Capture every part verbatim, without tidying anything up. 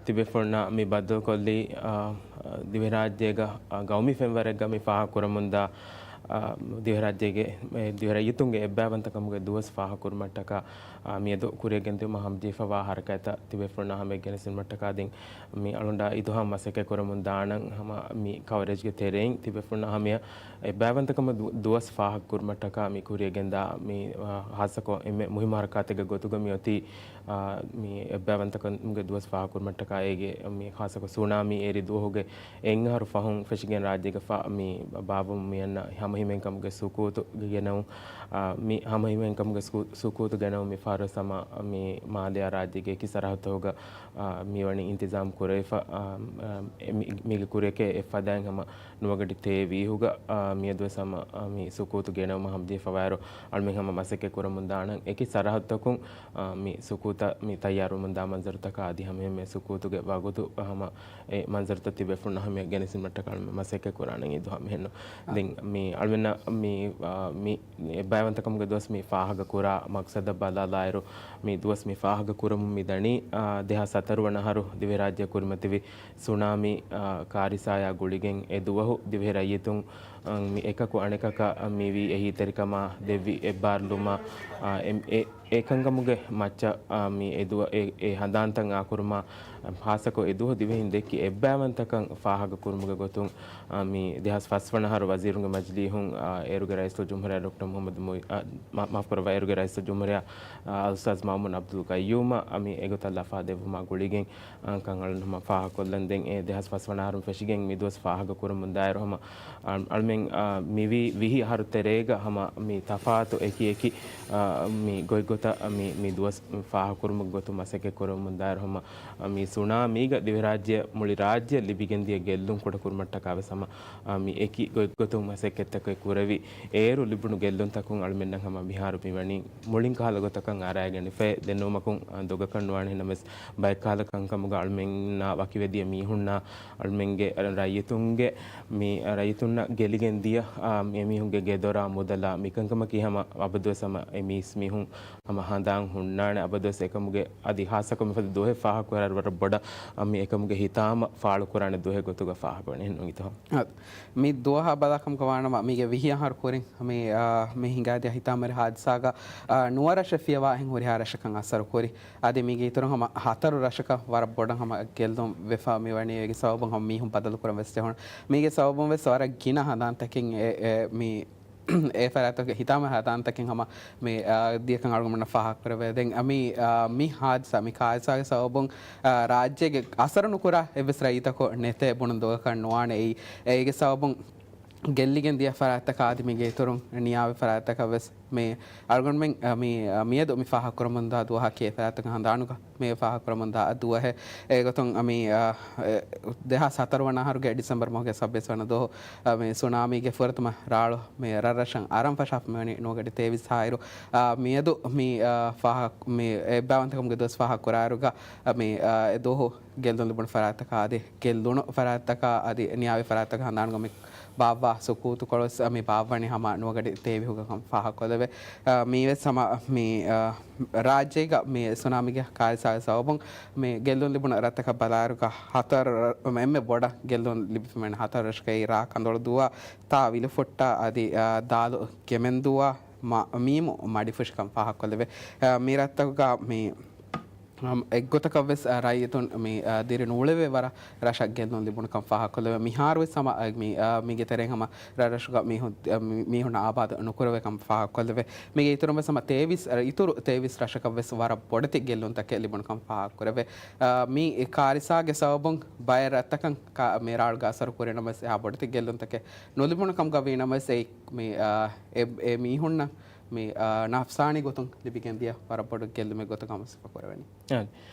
ތިބޭފުޅުންނާ މި ބައްދަލުކޮށްލީ، އާ، ދިވެހިރާއްޖޭގަ، އާ، ގައުމީ ފެންވަރެއްގަ މި ފާހަގަކުރަމުންދާ، އާ، ދިވެހިރާއްޖޭގެ، އެ، ދިވެހިރައްޔިތުންގެ އެއްބައިވަންތަކަމުގެ ދުވަސް ފާހަގަކުރުމަށްޓަކާ، އާ، މިއަދު ކުރިއަށް ގެންދިއުމަށް ހަމަޖެހިފަވާ ހަރަކާތްތައް ތިބޭފުޅުންނާ ހަމައަށް ގެނެސްދިނުމަށްޓަކާ ދެން މި އަޅުގަނޑާ އިދުހާ މަސައްކަތް ކުރަމުން ދާނަން ހަމަ މި ކަވަރޭޖްގެ ތެރެއިން ތިބޭފުޅުންނާ ހަމައަށް އެއްބައިވަންތަކަމުގެ ދު-، ދުވަސް ފާހަގަކުރުމަށްޓަކާ މި ކުރިއަށް ގެންދާ މި، އާ، ހާއްސަކޮށް އެންމެ މުހިއްމު ހަރަކާތެއްގެ ގޮތުގަ މި އޮތީ، އާ، މި އެއްބައިވަންތަކަމުގެ ދުވަސް ފާހަގަކުރުމަށްޓަކާ އޭގެ މި ހާއްސަކޮށް ސުނާމީ އޭރި ދުވަހުގެ އެއްއަހަރު ފަހުން ފެށިގެން ރާއްޖޭގެ ފާ-، މި ބާއްވަމުން މިއަންނަ ހަމަހިމޭންކަމުގެ ސުކޫތު ގެނައުން، އާ، މި ހަމަހިމޭންކަމުގެ ސު-، ސުކޫތު ގެނައުން މި ފަހަރު ހަމަ މި މާލެއާ ރާއްޖޭގެ އެކި ސަރަހައްދުތަކުގަ، އާ، މިވަނީ އިންތިޒާމް ކުރެވިފަ، އާ، އާ، އެ މި-، މީގެ ކުރިއަކީ އެއްފަދައިން ހަމަ ނުވަގަޑި ތޭވީހުގަ، އާ، މިއަދުވެސް ހަމަ، އާ، މި ސުކޫތު ގެނައުމަށް ހަމަޖެހިފަވާއިރު، އަޅުމެން ހަމަ މަސައްކަތް ކުރަމުން ދާނަން. އެކި ސަރަހައްދުތަކުން، އާ، މި ސުކޫތަށް މި ތައްޔާރުވަމުންދާ މަންޒަރުތަކާ އަދި ހަމައެހެންމެ ސުކޫތުގެ ވަގުތު ހަމަ އެ މަންޒަރުތައް ތިބޭފުޅުންނަށް ހަމަ ގެނެސްދިނުމަށްޓަކާ އަޅުމެން މަސައްކަތް ކުރާނަން އިދު ހަމައެހެންނު. ދެން މި އަޅުމެންނަށް މި، އާ، މި އެއްބައިވަންތަކަމުގެ ދުވަސް މި ފާހަގަ ކުރާ މަގްސަދަށް ބަލާލާއިރު، މި ދުވަސް މި ފާހަގަ ކުރަމުން މި ދަނީ، އާ، ދެހާސް ހަތަރު ވަނަ އަހަރު ދިވެހިރާއްޖެ ކުރިމަތިވި ސުނާމީ، އާ، ކާރިސާޔާ ގުޅިގެން އެ ދުވަހު ދިވެހި ރައްޔިތުން، އާ، މި އެކަކު އަނެކަކަށް މިވީ އެހީތެރިކަމާ ދެއްވި އެއްބާރުލުމާ، އާ، އެ، އެ، އެކަންކަމުގެ މައްޗަށް، އާ، މި އެ ދުވަ-، އެ، އެ ހަނދާންތައް އާކުރުމާ، އާ، ހާއްސަކޮށް އެ ދުވަހު ދިވެހިން ދެއްކި އެއްބައިވަންތަކަން ފާހަގަ ކުރުމުގެ ގޮތުން، އާ، މި ދެހާސް ފަސް ވަނަ އަހަރު ވަޒީރުންގެ މަޖިލީހުން، އާ، އޭރުގެ ރައީސުލްޖުމްހޫރިއްޔާ ޑޮކްޓަރ މުހައްމަދު މުއި-، އާ، މާ-، މާފުކުރައްވާ، އޭރުގެ ރައީސުލްޖުމްހޫރިއްޔާ، އާ، އަލްއުސްތާޛް މައުމޫން އަބްދުލް ޤައްޔޫމަށް މި އެގޮތަށް ލަފާ ދެއްވުމާ ގުޅިގެން، އާ، ކަން އަޅުން ހަމަ ފާހަގަކޮށްލަން. ދެން އެ ދެހާސް ފަސް ވަނަ އަހަރުން ފެށިގެން މި ދުވަސް ފާހަގަ ކުރަމުން ދާއިރު ހަމަ، އަ-، އަޅުމެން، އާ، މިވީ ވިހި އަހަރު ތެރޭގަ ހަމަ މި ތަފާތު އެކި އެކި، އާ، މި ގޮތްގޮތަށް މި، މި ދުވަސް ފާހަގަކުރުމުގެ ގޮތުން މަސައްކަތް ކުރަމުން ދާއިރު ހަމަ، އަ، މި ސުނާމީގަ ދިވެހިރާއްޖެ މުޅި ރާއްޖެ ލިބިގެންދިޔަ ގެއްލުން ކުޑަކުރުމަށްޓަކާ ވެސް ހަމަ، އަ، މި އެކި ގޮތްގޮތުން މަސައްކަތްތަކެއް ކުރެވި. އޭރު ލިބުނު ގެއްލުންތަކުން އަޅުމެންނަށް ހަމަ މިހާރު މިވަނީ މުޅިން ކަހަލަ ގޮތަކަށް އަރައިގެންފައި. ދެންނެވުމަކުން، އަ، ދޮގަކަށް ނުވާނެ. ހިނަމެސް ބައެއްކަހަލަ ކަންކަމުގަ އަޅުމެންނާ ވަކިވެދިޔަ މީހުންނާ އަޅުމެންގެ ރައްޔިތުންގެ މި ރައްޔިތުންނަށް ގެލިގެން ދިޔަ، އާ، އެމީހުންގެ ގެދޮރާ މުދަލާ މިކަންކަމަކީ ހަމަ އަބަދުވެސް ހަމަ އެ މީސްމީހުން ހަމަ ހަނދާން ހުންނާނެ. އަބަދުވެސް އެކަމުގެ އަދި ހާއްސަކޮށް މިފަދަ ދުވަހެއް ފާހަގަކުރާއިރު ވަރަށް ބޮޑަށް، އާ، މި އެކަމުގެ ހިތާމަ ފާޅުކުރާނެ ދުވަހެއް ގޮތުގަ ފާހަގަވަނީ ނޫން އިތުހަމް. އާ، މި ދުވަހާ ބަލާކަމުގަ ވާނަމަ މީގެ ވިހި އަހަރު ކުރިން މި، އާ، މި ހިނގާދިޔަ ހިތާމަވެރި ހާދިސާގަ، އާ، ނުވަ ރަށެއް ފިޔަވާ އެހެން ހުރިހާ ރަށަކަށް އަސަރު ކުރި. އަދި މީގެ އިތުރުން ހަމަ ހަތަރު ރަށަކަށް ވަރަށް ބޮޑަށް ހަމަ ގެއްލުން ވެފަ މިވަނީ. އޭގެ ސަބަބުން ހަމަ މީހުން ބަދަލު ކުރަން ވެސް ޖެހުނު. މީގެ ސަބަބުން ވެސް ވަރަށް ގިނަ ހަނދާންތަކެއް އެ، އެ، މި އެ ފަރާތުގެ ހިތާމަ ހަނދާންތަކެއް ހަމަ މި، އާ، ދިޔަކަން އަޅުގަނޑުމެންނަށް ފާހަގަކުރެވޭ. ދެން މި، އާ، މި ހާދިސާ، މި ކާރިސާގެ ސަބަބުން، އާ، ރާއްޖޭގެ އަސަރު ނުކުރާ އެއްވެސް ރައްޔިތަކު ނެތޭ ބުނުން ދޮގަކަށް ނުވާނެ. އެއީ، އޭގެ ސަބަބުން ގެއްލިގެން ދިޔަ ފަރާތްތަކާ އަދި މީގެ އިތުރުން ނިޔާވި ފަރާތްތަކަށް ވެސް މި އަޅުގަނޑުމެން، އަ، މި، އަ، މިއަދު މި ފާހަގަކުރަމުންދާ ދުވަހަކީ އެ ފަރާތްތަކަށް ހަނދާނުގަ މި ފާހަގަކުރަމުންދާ ދުވަހެއް. އެގޮތުން މި، އަ، އެ، ދެހާސް ހަތަރު ވަނަ އަހަރުގެ ޑިސެމްބަރު މަހުގެ ސައްބީސް ވަނަ ދުވަހު، އަ، މި ސުނާމީގެ ފުރަތަމަ ރާޅު މި ރަށްރަށަށް އަރަން ފަށާފަ މިވަނީ ނުވަގަޑި ތޭވީސް އަހަރު. އާ، މިއަދު މި، އާ، ފާހަ-، މި އެއްބައިވަންތަކަމުގެ ދުވަސް ފާހަގަކުރާއިރުގަ، އާ، މި، އާ، އެ ދުވަހު ގެއްލުން ލިބުނު ފަރާތްތަކާ އަދި ގެއްލުނު ފަރާތްތަކާ އަދި ނިޔާވި ފަރާތްތަކަށް ހަނދާނުގަ މި ބާއްވާ ސުކޫތުކޮޅު ވެސް މި ބާއްވަނީ ހަމަ ނުވަގަޑި ތޭވީހުގަ ކަމަށް ފާހަގަކޮށްލެވޭ. އާ، މީވެސް ހަމަ މި، އާ، ރާއްޖޭގަ މި ސުނާމީގެ ކާރިސާގެ ސަބަބުން މި ގެއްލުން ލިބުނު ރަށްތަކަށް ބަލާއިރުގަ ހަތަރު ރަށް، އެންމެ ބޮޑަށް ގެއްލުން ލިބިފަ މިވަނީ ހަތަރު ރަށަކަށް. ރާ ކަނދޮޅު ދުވާ، ތާ ވިލުފުއްޓާ އަދި، އާ، ދާލު ގެމެންދުވާ، މަ-، މީމު މަޑިފުށިކަން ފާހަގަކޮށްލެވޭ. އާ، މި ރަށްތަކުގަ މި، އަމް، އެއްގޮތަކަށް ވެސް، އާ، ރައްޔިތުން މި، އާ، ދިރި ނޫޅެވޭ ވަރަށް ރަށަށް ގެއްލުން ލިބުނުކަން ފާހަގަކޮށްލެވޭ. މިހާރު ވެސް ހަމަ، އާ، މި، އާ، މީގެ ތެރެއިން ހަމަ ރަށްރަށުގަ މީހުން، އާ، މި-، މީހުން އާބާދު ނުކުރެވޭ ކަން ފާހަގަކޮށްލެވޭ. މީގެ އިތުރުން ވެސް ހަމަ ތޭވީސް، އިތުރު ތޭވީސް ރަށަކަށް ވެސް ވަރަށް ބޮޑެތި ގެއްލުންތަކެއް ލިބުނުކަން ފާހަގަކުރެވޭ. އާ، މި ކާރިސާގެ ސަބަބުން ބައެއް ރަށްތަކަށް ކާ-، މި ރާޅުގަ އަސަރު ކުރި ނަމަވެސް އެހާ ބޮޑެތި ގެއްލުންތަކެއް ނުލިބުނު ކަމުގަ ވީ ނަމަވެސް އެ މި، އާ، އެ، އެ މީހުންނަށް މި، އާ، ނަފްސާނީ ގޮތުން ލިބިގެން ދިޔަ ވަރަށް ބޮޑު ގެއްލުމެއް ގޮތަކަށް ހަމަ ސިފަ ކުރެވެނީ. އާ،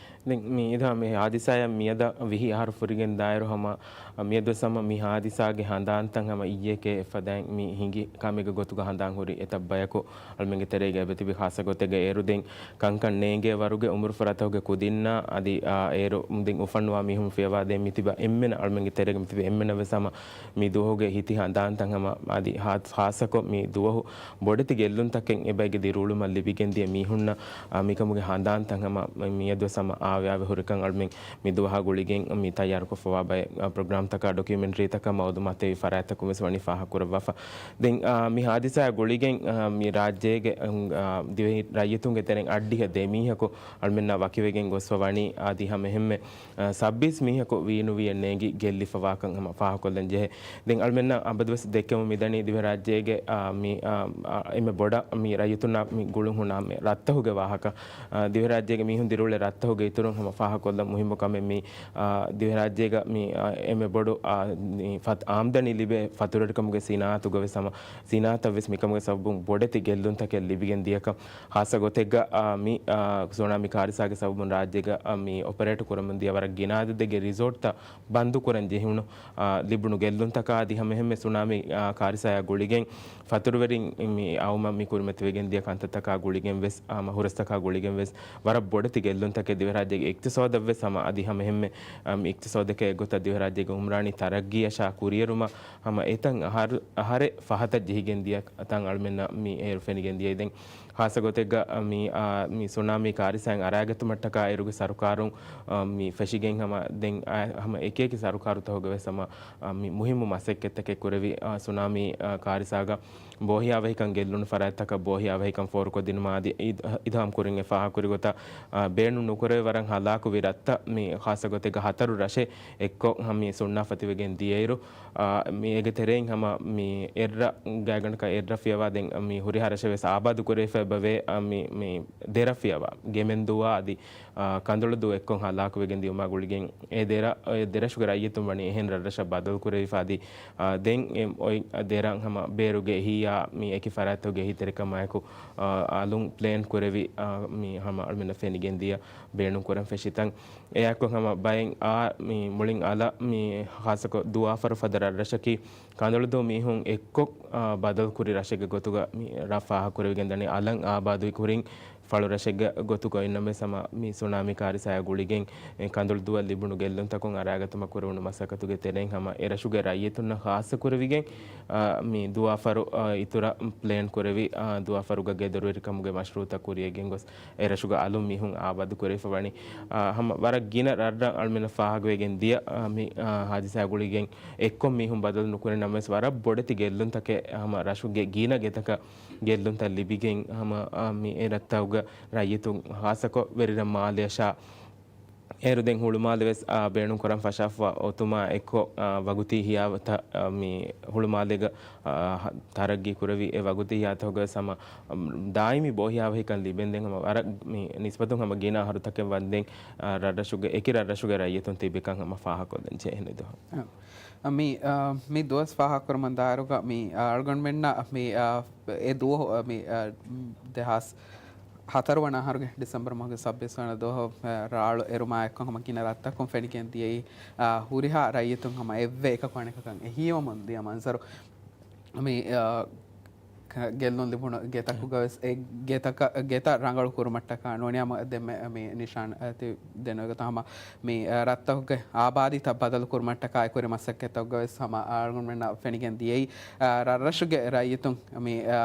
ދެން މި އިދާ މި ހާދިސާއަށް މިއަދަށް ވިހި އަހަރު ފުރިގެން ދާއިރު ހަމަ، މިއަދު ހަމަ މި ހާދިސާގެ ހަނދާންތައް ހަމަ އިއްޔެކޭ އެއްފަދައިން މި ހިނގި ކަމެއްގެ ގޮތުގަ ހަނދާން ހުރި އެތައް ބަޔަކު އަޅުމެންގެ ތެރޭގަ އެބަތިބި. ހާއްސަ ގޮތެއްގަ އޭރު ދެން ކަންކަން ނޭނގޭ ވަރުގެ އުމުރު ފުރަތަކުގެ ކުދިންނާ އަދި، އާ، އޭރު ދެން އުފަންވާ މީހުން ފިޔަވާ ދެން މިތިބަ އެންމެނަށް އަޅުމެންގެ ތެރޭގަ މިތިބި އެންމެނަށް ވެސް ހަމަ މި ދުވަހުގެ ހިތި ހަނދާންތައް ހަމަ އަދި ހާ-، ހާއްސަކޮށް މި ދުވަހު ބޮޑެތި ގެއްލުންތަކެއް އެބައިގެ ދިރިއުޅުމަށް ލިބިގެން ދިޔަ މީހުންނަށް، އާ، މިކަމުގެ ހަނދާންތައް ހަމަ މިއަދުވެސް ހަމަ އާވާވެ ހުރިކަން އަޅުމެން މި ދުވަހާ ގުޅިގެން މި ތައްޔާރުކޮށްފަވާ ބައެއް، އާ، ޕްރޮގްރާމްތަކާ ޑޮކިއުމެންޓްރީތަކާ މައުލޫމާތު ދެއްވި ފަރާތްތަކުން ވެސް ވަނީ ފާހަގަކުރައްވާފަ. ދެން، އާ، މި ހާދިސާއާ ގުޅިގެން، އާ، މި ރާއްޖޭގެ، އާ، ދިވެހި ރައްޔިތުންގެ ތެރެއިން އަށްޑިހަ ދެ މީހަކު އަޅުމެންނާ ވަކިވެގެން ގޮސްފަ ވަނީ އަދި ހަމައެހެންމެ، އާ، ސައްބީސް މީހަކު ވީނުވިއެއް ނޭނގި ގެއްލިފަވާކަން ހަމަ ފާހަގަކޮށްލަން ޖެހޭ. ދެން އަޅުމެންނަށް އަބަދުވެސް ދެއްކެމުން މިދަނީ ދިވެހިރާއްޖޭގެ، އާ، މި، އާ، އާ، އެންމެ ބޮޑަށް މި ރައްޔިތުންނާ މި ގުޅުން ހުންނަ މި ރަށްތަކުގެ ވާހަކަ. އާ، ދިވެހިރާއްޖޭގެ މީހުން ދިރިއުޅޭ ރަށްތަކުގެ އިތުރުން ހަމަ ފާހަގަކޮށްލަން މުހިއްމު ކަމެއް މި، އާ، ދިވެހިރާއްޖޭގަ މި، އާ، އެންމެ ބޮޑު، އާ، މި ފަތް އާމްދަނީ ލިބޭ ފަތުރުވެރިކަމުގެ ސިނާއަތުގަ ވެސް ހަމަ ސިނާއަތަށް ވެސް މިކަމުގެ ސަބަބުން ބޮޑެތި ގެއްލުންތަކެއް ލިބިގެން ދިޔަކަން. ހާއްސަ ގޮތެއްގަ، އާ، މި، އާ، ސުނާމީ ކާރިސާގެ ސަބަބުން ރާއްޖޭގަ، އާ، މި އޮޕަރޭޓް ކުރަމުން ދިޔަ ވަރަށް ގިނަ އަދަދެއްގެ ރިސޯޓްތައް ބަންދު ކުރަން ޖެހުނު، އާ، ލިބުނު ގެއްލުންތަކާ އަދި ހަމައެހެންމެ ސުނާމީ، އާ، ކާރިސާއާ ގުޅިގެން ފަތުރުވެރިން މި އައުމަށް މި ކުރިމަތިވެގެން ދިޔަ ކަންތައްތަކާ ގުޅިގެން ވެސް، އާ، ހުރަސްތަކާ ގުޅިގެން ވެސް ވަރަށް ބޮޑެތި ގެއްލުންތަކެއް ދިވެހިރާއްޖޭގެ އިޤްތިޞާދަށް ވެސް ހަމަ އަދި ހަމައެހެންމެ، އާ، މި އިޤްތިޞާދަކަށް އެއްގޮތަށް ދިވެހިރާއްޖޭގެ އުމްރާނީ ތަރައްގީއަށާ ކުރިއެރުމަށް ހަމަ އެތަން އަހަރު، އަހަރެއް ފަހަތަށް ޖެހިގެން ދިޔަ ތަން އަޅުމެންނަށް މި އޭރު ފެނިގެން ދިޔައީ. ދެން ހާއްސަ ގޮތެއްގަ، އާ، މި، އާ، މި ސުނާމީ ކާރިސާއިން އަރައިގަތުމަށްޓަކާ އޭރުގެ ސަރުކާރުން، އާ، މި ފެށިގެން ހަމަ ދެން އާ، ހަމަ އެކިއެކި ސަރުކާރުތަކުގެ ވެސް ހަމަ، އާ، މި މުހިއްމު މަސައްކަތްތަކެއް ކުރެވި، އާ، ސުނާމީ، އާ، ކާރިސާގަ ބޯހިޔާވަހިކަން ގެއްލުނު ފަރާތްތަކަށް ބޯހިޔާވަހިކަން ފޯރުކޮށްދިނުމަށް އަދި އިދް-، އިދްހާމް ކުރިން އެ ފާހަގަކުރި ގޮތަށް، އާ، ބޭނުން ނުކުރެވޭ ވަރަށް ހަލާކުވި ރަށްތައް މި ހާއްސަ ގޮތެއްގަ ހަތަރު ރަށެއް އެއްކޮށް ހަމަ މި ސުންނާފަތިވެގެން ދިޔައިރު، އާ، މި އޭގެ ތެރެއިން ހަމަ މި އެއްރަށް ގާތްގަނޑަކަށް އެއްރަށް ފިޔަވާ ދެން މި ހުރިހާ ރަށެއް ވެސް އާބާދު ކުރެވިފަ އެބަވޭ، އާ، މި، މި ދެރަށް ފިޔަވާ ގެމެންދޫއާ އަދި، އާ، ކަނދޮޅުދޫ އެއްކޮށް ހަލާކުވެގެން ދިޔުމާ ގުޅިގެން އެ ދެރަށް، އެ ދެރަށުގެ ރައްޔިތުން ވަނީ އެހެން ރަށްރަށަށް ބަދަލު ކުރެވިފަ އަދި، އާ، ދެން އެ އޮތް ދެރަށް ހަމަ ބޭރުގެ އެހީއާ މި އެކި ފަރާތްތަކުގެ އެހީތެރިކަމާއެކު، އާ، އަލުން ޕްލޭން ކުރެވި، އާ، މި ހަމަ އަޅުމެންނަށް ފެނިގެން ދިޔަ ބޭނުން ކުރަން ފެށިތަން. އެއާއެކު ހަމަ ބައެއް އާ، މި މުޅިން އަލަށް މި ހާއްސަކޮށް ދުވާފަރު ފަދަ ރަށްރަށަކީ ކަނދޮޅުދޫ މީހުން އެއްކޮށް، އާ، ބަދަލު ކުރި ރަށެއްގެ ގޮތުގަ މި ރަށް ފާހަގަކުރެވިގެން ދަނީ އަލަށް އާބާދުވި ކުރިން ފަޅުރަށެއްގެ ގޮތުގަ. އިންނަމެސް ހަމަ މި ސުނާމީ ކާރިސާއާ ގުޅިގެން އެ ކަނދޮޅުދޫއަށް ލިބުނު ގެއްލުންތަކުން އަރައިގަތުމަށް ކުރެވުނު މަސައްކަތުގެ ތެރެއިން ހަމަ އެ ރަށުގެ ރައްޔިތުންނަށް ހާއްސަކުރެވިގެން، އާ، މި ދުވާފަރު، އާ، އިތުރަށް ޕްލޭން ކުރެވި، އާ، ދުވާފަރުގަ ގެދޮރުވެރިކަމުގެ މަޝްރޫއުތައް ކުރިޔަށް ގެންގޮސް އެ ރަށުގަ އަލުން މީހުން އާބާދު ކުރެވިފަ ވަނީ. އާ، ހަމަ ވަރަށް ގިނަ ރަށްރަށް އަޅުމެންނަށް ފާހަގަވެގެން ދިޔަ، އާ، މި، އާ، ހާދިސާ ގުޅިގެން އެއްކޮށް މީހުން ބަދަލު ނުކުރި ނަމަވެސް ވަރަށް ބޮޑެތި ގެއްލުންތަކެއް ހަމަ ރަށުގެ ގިނަ ގެތަކަށް ގެއްލުންތައް ލިބިގެން ހަމަ، އާ، މި އެ ރަށްތަކުގެ ރައްޔިތުން ހާއްސަކޮށް ވެރިރަށް މާލެއަށާ އޭރު ދެން ހުޅުމާލެ ވެސް، އާ، ބޭނުން ކުރަން ފަށާފަ އޮތުމާ އެއްކޮށް، އާ، ވަގުތީ ހިޔާވަތަށް، އާ، މި ހުޅުމާލޭގަ، އާ، ތަރައްގީ ކުރެވި އެ ވަގުތީ ހިޔާތަކުގަ ވެސް ހަމަ، އަމް، ދާއިމީ ބޯހިޔާވަހިކަން ލިބެންދެން ހަމަ ވަރަށް މި ނިސްބަތުން ހަމަ ގިނަ އަހަރުތަކެއް ވަންދެން، އާ، ރަށްރަށުގެ، އެކި ރަށްރަށުގެ ރައްޔިތުން ތިބިކަން ހަމަ ފާހަގަކޮށްލަން ޖެހެނީ ދުވަހު. އަ، މި، އާ، މި ދުވަސް ފާހަގަކުރަމުން ދާއިރުގަ މި، އާ، އަޅުގަނޑުމެންނަށް މި، އާ، އެ ދުވަހު، އާ، މި، އާ، ދެހާސް ހަތަރު ވަނަ އަހަރުގެ ޑިސެމްބަރު މަހުގެ ސައްބީސް ވަނަ ދުވަހު، އާ، ރާޅު އެރުމާ އެއްކޮށް ހަމަ ގިނަ ރަށްތަކުން ފެނިގެން ދިޔައީ، އާ، ހުރިހާ ރައްޔިތުން ހަމަ އެއްވެ އެކަކު އަނެކަކަށް އެހީވަމުން ދިޔަ މަންޒަރު. މި، އާ، ކަ-، ގެއްލުން ލިބުނު ގެތަކުގަ ވެސް އެ ގެތަކަށް، ގެތައް ރަނގަޅު ކުރުމަށްޓަކާ ނޫނީ ހަމަ ދެންމެ މި ނިޝާން، އާ، ތި ދެންނެވި ގޮތަށް ހަމަ މި، އާ، ރަށްތަކުގެ އާބާދީތައް ބަދަލު ކުރުމަށްޓަކާ އެ ކުރި މަސައްކަތްތަކުގަ ވެސް ހަމަ އަޅުގަނޑުމެންނަށް ފެނިގެން ދިޔައީ، އާ، ރަށްރަށުގެ ރައްޔިތުން މި، އާ،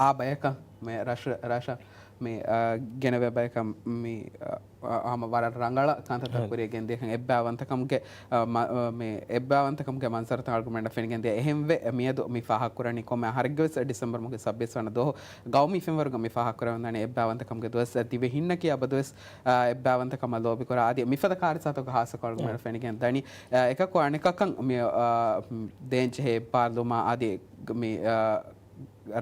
އާ ބަޔަކަށް މި ރަށު، ރަށަށް މި، އާ، ގެނެވޭ ބަޔަކަށް މި، އާ، އާ، ހަމަ ވަރަށް ރަނގަޅަށް ކަންތައްތައް ކުރިޔަށް ގެންދިޔަކަން އެއްބާވަންތަކަމުގެ، އާ، މަ-، އާ، މި އެއްބާވަންތަކަމުގެ މަންޒަރުތައް އަޅުގަނޑަށް ފެނިގެންދިޔަ. އެހެންވެ، މިއަދު މި ފާހަގަކުރަނީ ކޮންމެ އަހަރެއްގެ ވެސް ޑިސެމްބަރު މަހުގެ ސައްބީސް ވަނަ ދުވަހު ގައުމީ ފެންވަރުގަ މި ފާހަގަކުރަމުންދަނީ އެއްބާވަންތަކަމުގެ ދުވަސް. ދިވެހިންނަކީ އަބަދުވެސް، އާ، އެއްބާވަންތަކަމަށް ލޯބިކުރާ އަދި މިފަދަ ކާރިސާތަކުގެ ހާއްސަކޮށް އަޅުގަނޑަށް ފެނިގެން ދަނީ، އާ، އެކަކު އަނެކަކަށް މި، އާ، ދޭންޖެހޭ އެއްބާރުލުމާ އަދި މި، އާ،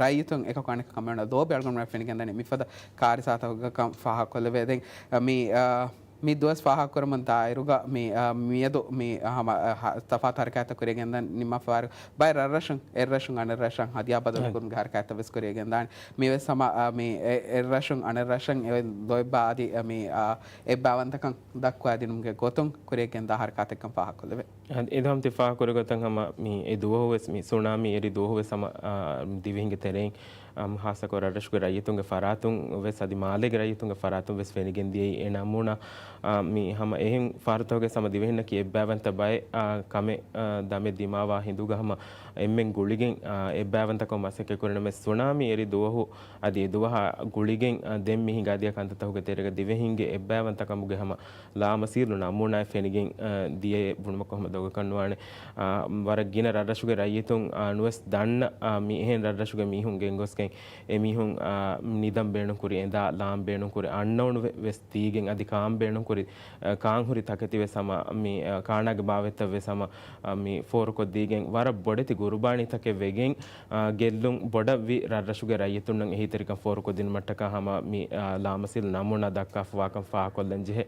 ރައްޔިތުން އެކަކު އަނެކަކަށް މިއޮންނަ ލޯބި އަޅުގަނޑުމެން ފެނިގެންދަނީ މިފަދަ ކާރިސާތަކުގަކަން ފާހަގަކޮށްލެވޭ. ދެން، އަ، މި، އަ، މި ދުވަސް ފާހަގަކުރަމުން ދާއިރުގަ މި، އަ، މިއަދު މި، އަ، ހަމަ، އަ، ހަ-، ތަފާތު ހަރަކާތްތައް ކުރިޔަށް ގެންދަން ނިންމާފަވާއިރު، ބައެއް ރަށްރަށުން އެއްރަށުން އަނެއްރަށަށް ހަދިޔާ ބަދަލު ކުރުމުގެ ހަރަކާތްތައް ވެސް ކުރިޔަށް ގެންދާނެ. މިވެސް ހަމަ، އަ، މި އެ-، އެއްރަށުން އަނެއްރަށަށް އެ ލޯތްބާ އަދި، އަ، މި، އަ، އެއްބާވަންތަކަން ދައްކުވާދިނުމުގެ ގޮތުން ކުރިޔަށް ގެންދާ ހަރަކާތެއްކަން ފާހަގަކޮށްލެވޭ. އަދި އެދުވަހު ތި ފާހަގަކުރި ގޮތަށް ހަމަ މި އެ ދުވަހު ވެސް މި ސުނާމީ އެރި ދުވަހު ވެސް ހަމަ، އާ، ދިވެހިންގެ ތެރެއިން، އަމް، ހާއްސަކޮށް ރަށްރަށުގެ ރައްޔިތުންގެ ފަރާތުން ވެސް އަދި މާލޭގެ ރައްޔިތުންގެ ފަރާތުން ވެސް ފެނިގެން ދިޔައީ އެ ނަމޫނާ، އާ، މި ހަމަ އެހެން ފަހަރުތަކުގެ ހަމަ ދިވެހިންނަކީ އެއްބައިވަންތަ ބައެއް، އާ، ކަމެއް، އާ، ދަމެއް ދިމާވާ ހިނދުގަ ހަމަ އެންމެން ގުޅިގެން، އާ، އެއްބައިވަންތަކަށް މަސައްކަތް ކުރިނަމަ ސުނާމީ އެރި ދުވަހު އަދި އެ ދުވަހާ ގުޅިގެން، އާ، ދެން މި ހިނގާދިޔަ ކަންތައްތަކުގެ ތެރޭގަ ދިވެހިންގެ އެއްބައިވަންތަކަމުގެ ހަމަ ލާމަސީލު ނަމޫނާއެއް ފެނިގެން، އާ، ދިޔައޭ ބުނުމަކު ހަމަ ދޮގަކަށް ނުވާނެ. އާ، ވަރަށް ގިނަ ރަށްރަށުގެ ރައްޔިތުން، އާ، ނުވެސް ދަންނަ، އާ، މި އެހެން ރަށްރަށުގެ މީހުން ގެންގޮސްގެން އެމީހުން، އާ، ނިދަން ބޭނުންކުރި، އެނދާ ލާން ބޭނުންކުރި، އަންނައުނު ވެ-، ވެސް ދީގެން އަދި ކާން ބޭނުންކުރި، އާ، ކާން ހުރި ތަކެތި ވެސް ހަމަ މި، އާ، ކާނާގެ ބާވަތްތައް ވެސް ހަމަ، އާ، މި ފޯރުކޮށްދީގެން ވަރަށް ބޮޑެތި ގުރުބާނީތަކެއް ވެގެން، އާ، ގެއްލުން ބޮޑަށްވި ރަށްރަށުގެ ރައްޔިތުންނަށް އެހީތެރިކަން ފޯރުކޮށްދިނުމަށްޓަކާ ހަމަ މި، އާ، ލާމަސީލު ނަމޫނާ ދައްކާފަވާކަން ފާހަގަކޮށްލަން ޖެހޭ.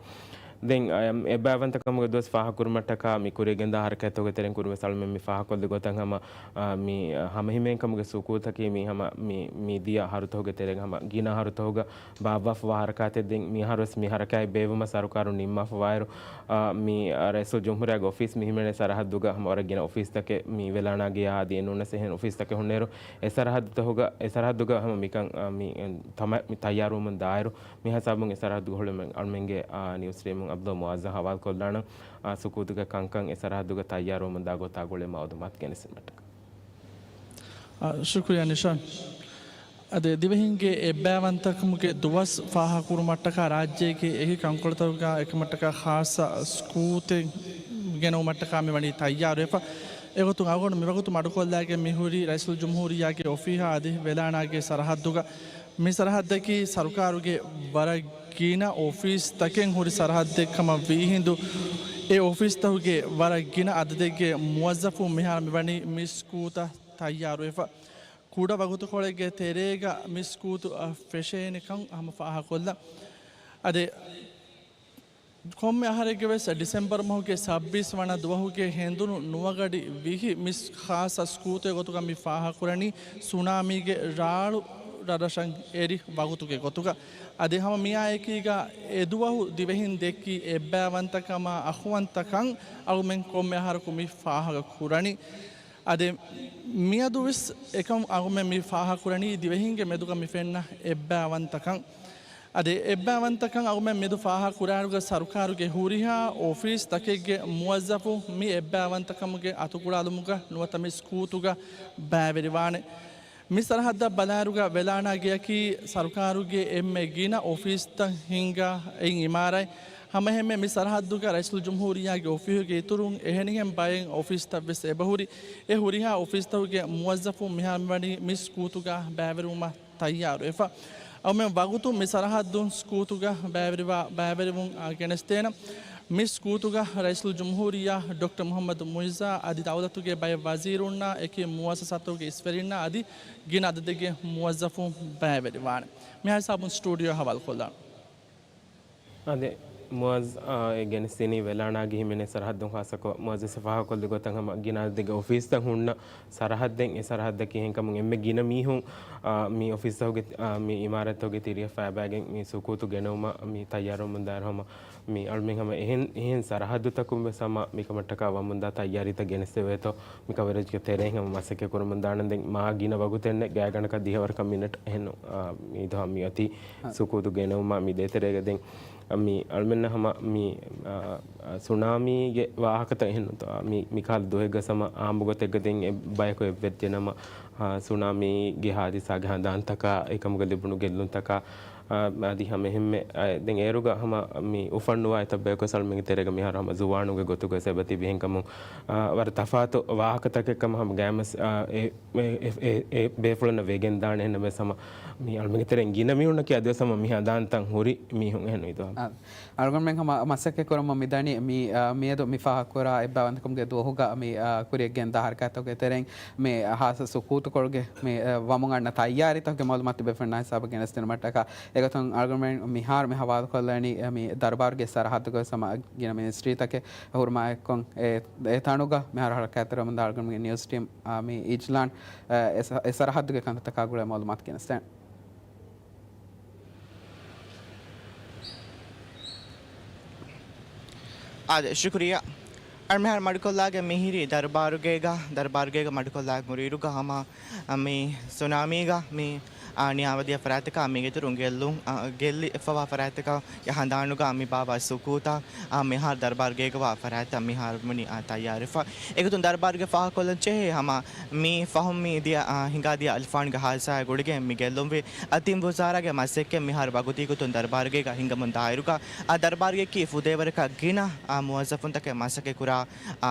ދެން، އަ، އެއްބައިވަންތަކަމުގެ ދުވަސް ފާހަގަކުރުމަށްޓަކާ މި ކުރިއަށް ގެންދާ ހަރަކާތްތަކުގެ ތެރެއިން ކުރިން ވެސް އަޅުމެން މި ފާހަގަކޮށްލި ގޮތަށް ހަމަ، އަ، މި، އަ، ހަމަހިމޭންކަމުގެ ސުކޫތަކީ މި ހަމަ މި، މި ދިޔަ ހަރުތަކުގެ ތެރެއިން ހަމަ ގިނަ ހަރުތަކުގަ ބާއްވާފަވާ ހަރަކާތެއް. ދެން މިހާރުވެސް މި ހަރަކާތް ބޭއްވުމަށް ސަރުކާރުން ނިންމާފަވާއިރު، އަ، މި، އަ، ރައީސުލްޖުމްހޫރިއްޔާގެ އޮފީސް މި ހިމެނޭ ސަރަހައްދުގަ ހަމަ ވަރަށް ގިނަ އޮފީސްތަކެއް މި ވެލާނާގެޔާ އަދި އެނޫނަސް އެހެން އޮފީސްތަކެއް ހުންނައިރު، އެ ސަރަހައްދުތަކުގަ، އެ ސަރަހައްދުގަ ހަމަ މިކަން، އަ، މި، އެ، ތަމަ-، މި ތައްޔާރުވުމުން ދާއިރު، މި ހިސާބުން އެ ސަރަހައްދުގަ ހުޅުމެން އަޅުމެންގެ، އާ، ނިއުސް ޓީމުން އަބްދުﷲ މުޢައްޒަ ހަވާލުކޮށްލާނަން، އާ، ސުކޫތުގެ ކަންކަން އެ ސަރަހައްދުގަ ތައްޔާރުވުމުން ދާ ގޮތާ ގުޅޭ މައުލޫމާތު ގެނެސްދިނުމަށްޓަކާ. އާ، ޝުކުރިއްޔާ ނިޝާން. އަދި ދިވެހިންގެ އެއްބައިވަންތަކަމުގެ ދުވަސް ފާހަގަކުރުމަށްޓަކާ ރާއްޖޭގެ އެކި ކަންކޮޅުތަކުގަ އެކަމަށްޓަކާ ޚާއްޞަ ސްކޫލްތައް ގެނައުމަށްޓަކާ މި ވަނީ ތައްޔާރުވެފަ. އެގޮތުން އަޅުގަނޑު މިވަގުތު މަޑުކޮށްލާގެން މިހުރީ ރައީސުލްޖުމްހޫރިއްޔާގެ އޮފީހާ އަދި ވެލާނާގެ ސަރަހައްދުގަ. މި ސަރަހައްދަކީ ސަރުކާރުގެ ވަރަށް ގިނަ އޮފީސްތަކެއް ހުރި ސަރަހައްދެއް ކަމަށް ވީހިނދު، އެ އޮފީސްތަކުގެ ވަރަށް ގިނަ އަދަދެއްގެ މުވައްޒަފުން މިހާރު މިވަނީ މި ސްކޫލްތައް ތައްޔާރުވެފަ. ކުޑަ ވަގުތުކޮޅެއްގެ ތެރޭގަ މި ސްކޫލްތައް ފެށޭނެކަން ހަމަ ފާހަގަކޮށްލަން. އަދި ކޮންމެ އަހަރެއްގެ ވެސް ޑިސެމްބަރު މަހުގެ ސައްބީސް ވަނަ ދުވަހުގެ ހެނދުނު ނުވަގަޑި ވިހި މި ޚާއްޞަ ސްކޫލްތައް ގޮތުގަ މި ފާހަގަކުރަނީ ސުނާމީގެ ރާޅު ރަށްރަށަށް އެރި ވަގުތުގެ ގޮތުގަ. އަދި ހަމަ މިއާއެކީގަ އެދުވަހު ދިވެހިން ދެއްކި އެއްބައިވަންތަކަމާ އަޚުވަންތަކަން އަޅުމެން ކޮންމެ އަހަރަކު މި ފާހަގަކުރަނީ. އަދި މިއަދު ވެސް އެކަން އަޅުމެން މި ފާހަގަކުރަނީ ދިވެހިންގެ މެދުގަ މި ފެންނަ އެއްބައިވަންތަކަން. އަދި އެއްބައިވަންތަކަން އަޅުމެން މެދު ފާހަގަކުރާއިރުގަ ސަރުކާރުގެ ހުރިހާ އޮފީސް ތަކެއްގެ މުވައްޒަފު މި އެއްބައިވަންތަކަމުގެ އަތުކުޅާލުމުގަ ނުވަތަ މި ސްކޫލްތުގަ ބައިވެރިވާނެ. މި ސަރަހައްދަށް ބަލާއިރުގަ ވެލާނާ ގެއަކީ ސަރުކާރުގެ އެންމެ ގިނަ އޮފީސްތައް ހިންގާ އެއް އިމާރާތް. ހަމައެހެންމެ މި ސަރަހައްދުގަ ރައީސުލްޖުމްހޫރިއްޔާގެ އޮފީހުގެ އިތުރުން އެހެނިހެން ބައެއް އޮފީސްތައް ވެސް އެބަހުރި. އެ ހުރިހާ އޮފީސްތަކުގެ މުވައްޒަފުން މިހާރު މިވަނީ މި ސްކޫލްތުގަ ބައިވެރިވުމަށް ތައްޔާރުވެފަ. އަޅުމެން ވަގުތުން މި ސަރަހައްދުން ސްކޫލްތުގަ ބައިވެރިވާ، ބައިވެރިވުން، އާ، ގެނެސްދޭނަން. މި ސްކޫލްތުގަ ރައީސުލްޖުމްހޫރިއްޔާ ޑޮކްޓަރ މުޙައްމަދު މުޢިއްޒާ އަދި ދައުލަތުގެ ބައެއް ވަޒީރުންނާ އެކި މުއައްސަސާތަކުގެ އިސްވެރިންނާ އަދި ގިނަ އަދަދެއްގެ މުވައްޒަފުން ބައިވެރިވާނެ. މިހާ ހިސާބުން ސްޓޫޑިއޯ ހަވާލުކޮށްލާނަން. އާދެ، މުއައްޒަ، އާ، އެ ގެނެސްދިނީ ވެލާނާގެ ހިމެނޭ ސަރަހައްދުން ޚާއްޞަކޮށް މުއައްޒަސް ފާހަގަކޮށްލި ގޮތަށް ހަމަ ގިނަ އަދަދެއްގެ އޮފީސްތައް ހުންނަ ސަރަހައްދެއް އެ ސަރަހައްދަކީ އެހެންކަމުން އެންމެ ގިނަ މީހުން، އާ، މި އޮފީސްތަކުގެ، އާ، މި އިމާރާތްތަކުގެ ތިރިއަށް ފައިބައިގެން މި ސުކޫތު ގެނައުމަށް މި ތައްޔާރުވަމުން ދާއިރު ހަމަ މި އަޅުމެން ހަމަ އެހެން، އެހެން ސަރަހައްދުތަކުން ވެސް ހަމަ މިކަމަށްޓަކާ ވަމުންދާ ތައްޔާރީތައް ގެނެސްދެވޭތޯ މި ކަވަރޭޖްގެ ތެރެއިން ހަމަ މަސައްކަތް ކުރަމުން ދާނަން. ދެން މާ ގިނަ ވަގުތެއް ނެތް ގާތްގަނޑަކަށް ދިހަވަރަކަށް މިނެޓް އެހެން، އާ، މި ދުވަހަށް މި އޮތީ ސުކޫތު ގެނައުމަށް މި ދޭތެރޭގަ. ދެން މި އަޅުމެންނަށް ހަމަ މި، އާ، އާ، ސުނާމީގެ ވާހަކަތައް އެހެން ނުތަ-، މި، މިކަހަލަ ދުވަހެއްގަ ހަމަ އާއްމު ގޮތެއްގަ ދެން އެއް ބަޔަކު އެއްވެއްޖެނަމަ، އާ، ސުނާމީގެ ހާދިސާގެ ހަނދާންތަކާ، އެކަމުގަ ލިބުނު ގެއްލުންތަކާ، އާ، އަދި ހަމަ އެހެންމެ، އާ، ދެން އޭރުގަ ހަމަ މި އުފަންނުވާ އެތައް ބަޔަކު ވެސް އަޅުމެންގެ ތެރޭގަ މިހާރު ހަމަ ޒުވާނުންގެ ގޮތުގަ ވެސް އެބަތިބި. އެހެންކަމުން، އާ، ވަރަށް ތަފާތު ވާހަކަތަކެއް ކަމަށް ހަމަ ގައިމުވެސް، އާ، އެ، އެ، އެ، އެ ބޭފުޅުންނަށް ވެގެން ދާނެ. އެހެންނަމަވެސް ހަމަ މި އަޅުމެންގެ ތެރެއިން ގިނަ މީހުންނަކީ އަދިވެސް ހަމަ މި ހަނދާންތައް ހުރި މީހުން އެހެން ވިދާ. އާ، އަޅުގަނޑުމެން ހަމަ މަސައްކަތް ކުރަމުން މިދަނީ މި، އާ، މިއަދު މި ފާހަގަކުރާ އެއްބައިވަންތަކަމުގެ ދުވަހުގަ މި، އާ، ކުރިއަށް ގެންދާ ހަރަކާތްތަކުގެ ތެރެއިން މި ހާއްސަ ސުކޫތުކޮޅުގެ މި، އާ، ވަމުން އަންނަ ތައްޔާރީތަކުގެ މައުލޫމާތު ބޭފުޅުންނާ ހިސާބަށް ގެނެސްދިނުމަށްޓަކާ. އެގޮތުން އަޅުގަނޑުމެން މިހާރު މި ހަވާލުކޮށްލަނީ، އާ، މި ދަރުބާރުގެ ސަރަހައްދުގަ ވެސް ހަމަ ގިނަ މިނިސްޓްރީތަކެއް ހުރުމާއެއްކޮށް އެ، އެ ތަނުގަ މިހާރު ހަރަކާތްތެރިވަމުންދާ އަޅުގަނޑުމެންގެ ނިއުސް ޓީމް، އާ، މި އިޖްލާން، އާ، އެ ސަ-، އެ ސަރަހައްދުގެ ކަންތައްތަކާ ގުޅޭ މައުލޫމާތު ގެނެސްދޭނެ. އާދެ، ޝުކުރިއްޔާ. އަޅުމެހާރު މަޑުކޮށްލާގެ މިހިރީ ދަރުބާރުގޭގަ، ދަރުބާރުގޭގަ މަޑުކޮށްލާ މުރީރުގަ ހަމަ މި ސުނާމީގަ މި ނިޔާވަދިޔަ ފަރާތަކާ މީގެ އިތުރުން ގެއްލުން، އަ، ގެއްލިފަވާ ފަރާތަކާ ހަނދާނުގަ މި ބާވާ ސުކޫތާ، އަ، މިހާރު ދަރުބާރުގޭގަ ވާ ފަރާތްތައް މިހާރު ވަނީ، އަ، ތައްޔާރުވެފަ. އެގޮތުން ދަރުބާރުގެ ފާހަގަކޮށްލަން ޖެހޭ ހަމަ މި ފަހުން މި ދިޔަ، އަ، ހިނގާދިޔަ އަލިފާންގެ ހާދިސާއާ ގުޅިގެން މި ގެއްލުންވި އަ، ތިން ވުޒާރާގެ މަސައްކަތް މިހާރު ވަގުތީގޮތުން ދަރުބާރުގޭގަ ހިނގަމުން ދާއިރުގަ، އަ، ދަރުބާރުގެއަކީ ފުދޭވަރަކަށް ގިނަ، އަ، މުވައްޒަފުންތަކެއް މަސައްކަތް ކުރާ، އާ،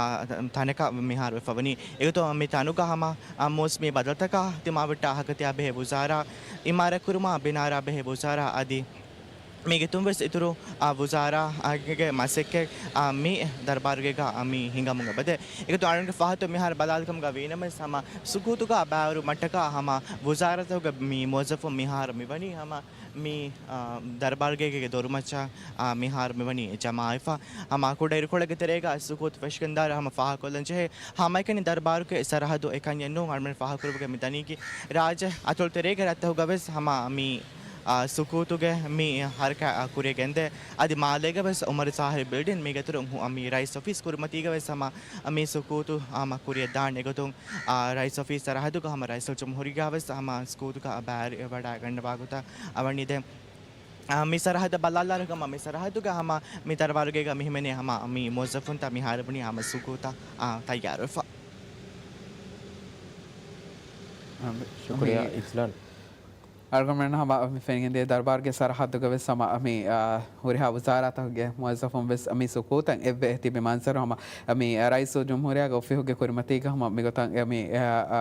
ތަނަކަށް މިހާރު ވެފަވަނީ. އެގޮތުން މި ތަނުގަ ހަމަ، އާ، މޫސުމީ ބަދަލުތަކާ ތިމާވެއްޓާ ހަކަތިޔާ ބެހޭ ވުޒާރާ، އިމާރާތްކުރުމާ ބިނާރާ ބެހޭ ވުޒާރާ އަދި މީގެ ތުންވެސް އިތުރު، އާ، ވުޒާރާގެ މަސައްކަތް، އާ، މި ދަރުބާރުގޭގަ، އާ، މި ހިނގަމުން އެބަދޭ. އެގޮތުން އަޅުގަނޑު ފާހަތު މިހާރު ބަލާލިކަމުގަ ވީނަމަވެސް ހަމަ ސުކޫތުގަ ބައިވަރު މަށްޓަކާ ހަމަ ވުޒާރާތަކުގެ މި މުވައްޒަފުން މިހާރު މިވަނީ ހަމަ މި، އާ، ދަރުބާރުގޭގެ ދޮރުމައްޗަށް، އާ، މިހާރު މިވަނީ ޖަމާވެފަ. ހަމަ ކުޑަ އިރުކޮޅެއްގެ ތެރޭގަ ސުކޫތު ފެށިގެންދާއިރު ހަމަ ފާހަގަކޮށްލަން ޖެހޭ. ހަމައެކަނި ދަރުބާރުގެ ސަރަހައްދު އެކަންޏެއް ނޫން. އަޅުމެން ފާހަގަކުރެވިގެން މި ދަނީކީ ރާއްޖެ އަތޮޅު ތެރޭގެ ރަށްތަކުގަވެސް ހަމަ މި، އާ، ސުކޫތުގެ މި ހަރަކާތް ކުރިއަށް ގެންދޭ. އަދި މާލޭގަވެސް އުމަރު ސާހިބް ބިލްޑިން މީގެ އިތުރުން ހު-، މި ރައީސް އޮފީސް ކުރިމަތީގަވެސް ހަމަ މި ސުކޫތު ހަމަ ކުރިއަށް ދާން. އެގޮތުން އާ، ރައީސް އޮފީސް ސަރަހައްދުގަ ހަމަ ރައީސުލްޖުމްހޫރިއްޔާވެސް ހަމަ ސުކޫތުގަ ބައިވެރިވެވަޑައިގަންނަވާ ގޮތަށް އަވަނީ. ދެން، އާ، މި ސަރަހައްދަށް ބަލާލާއިރު ހަމަ މި ސަރަހައްދުގަ ހަމަ މި ދަރުބާރުގޭގަ މި ހިމެނޭ ހަމަ މި މުވައްޒަފުންތައް މިހާރު ބުނީ ހަމަ ސުކޫތަށް، އާ، ތައްޔާރުވެފަ. އާ، ޝުކުރިއްޔާ މި އިޒްލާން. އަޅުގަނޑުމެން ހަމަ މި ފެނިގެންދިޔަ ދަރުބާރުގެ ސަރަހައްދުގަ ވެސް ހަމަ މި، އާ، ހުރިހާ ވުޒާރާތަކުގެ މުވައްޒަފުން ވެސް މި ސުކޫތަށް އެއްވެ ތިބި މަންޒަރު ހަމަ މި ރައީސުލްޖުމްހޫރިއްޔާގެ އޮފީހުގެ ކުރިމަތީގަ ހަމަ މިގޮތަށް މި، އާ، އާ،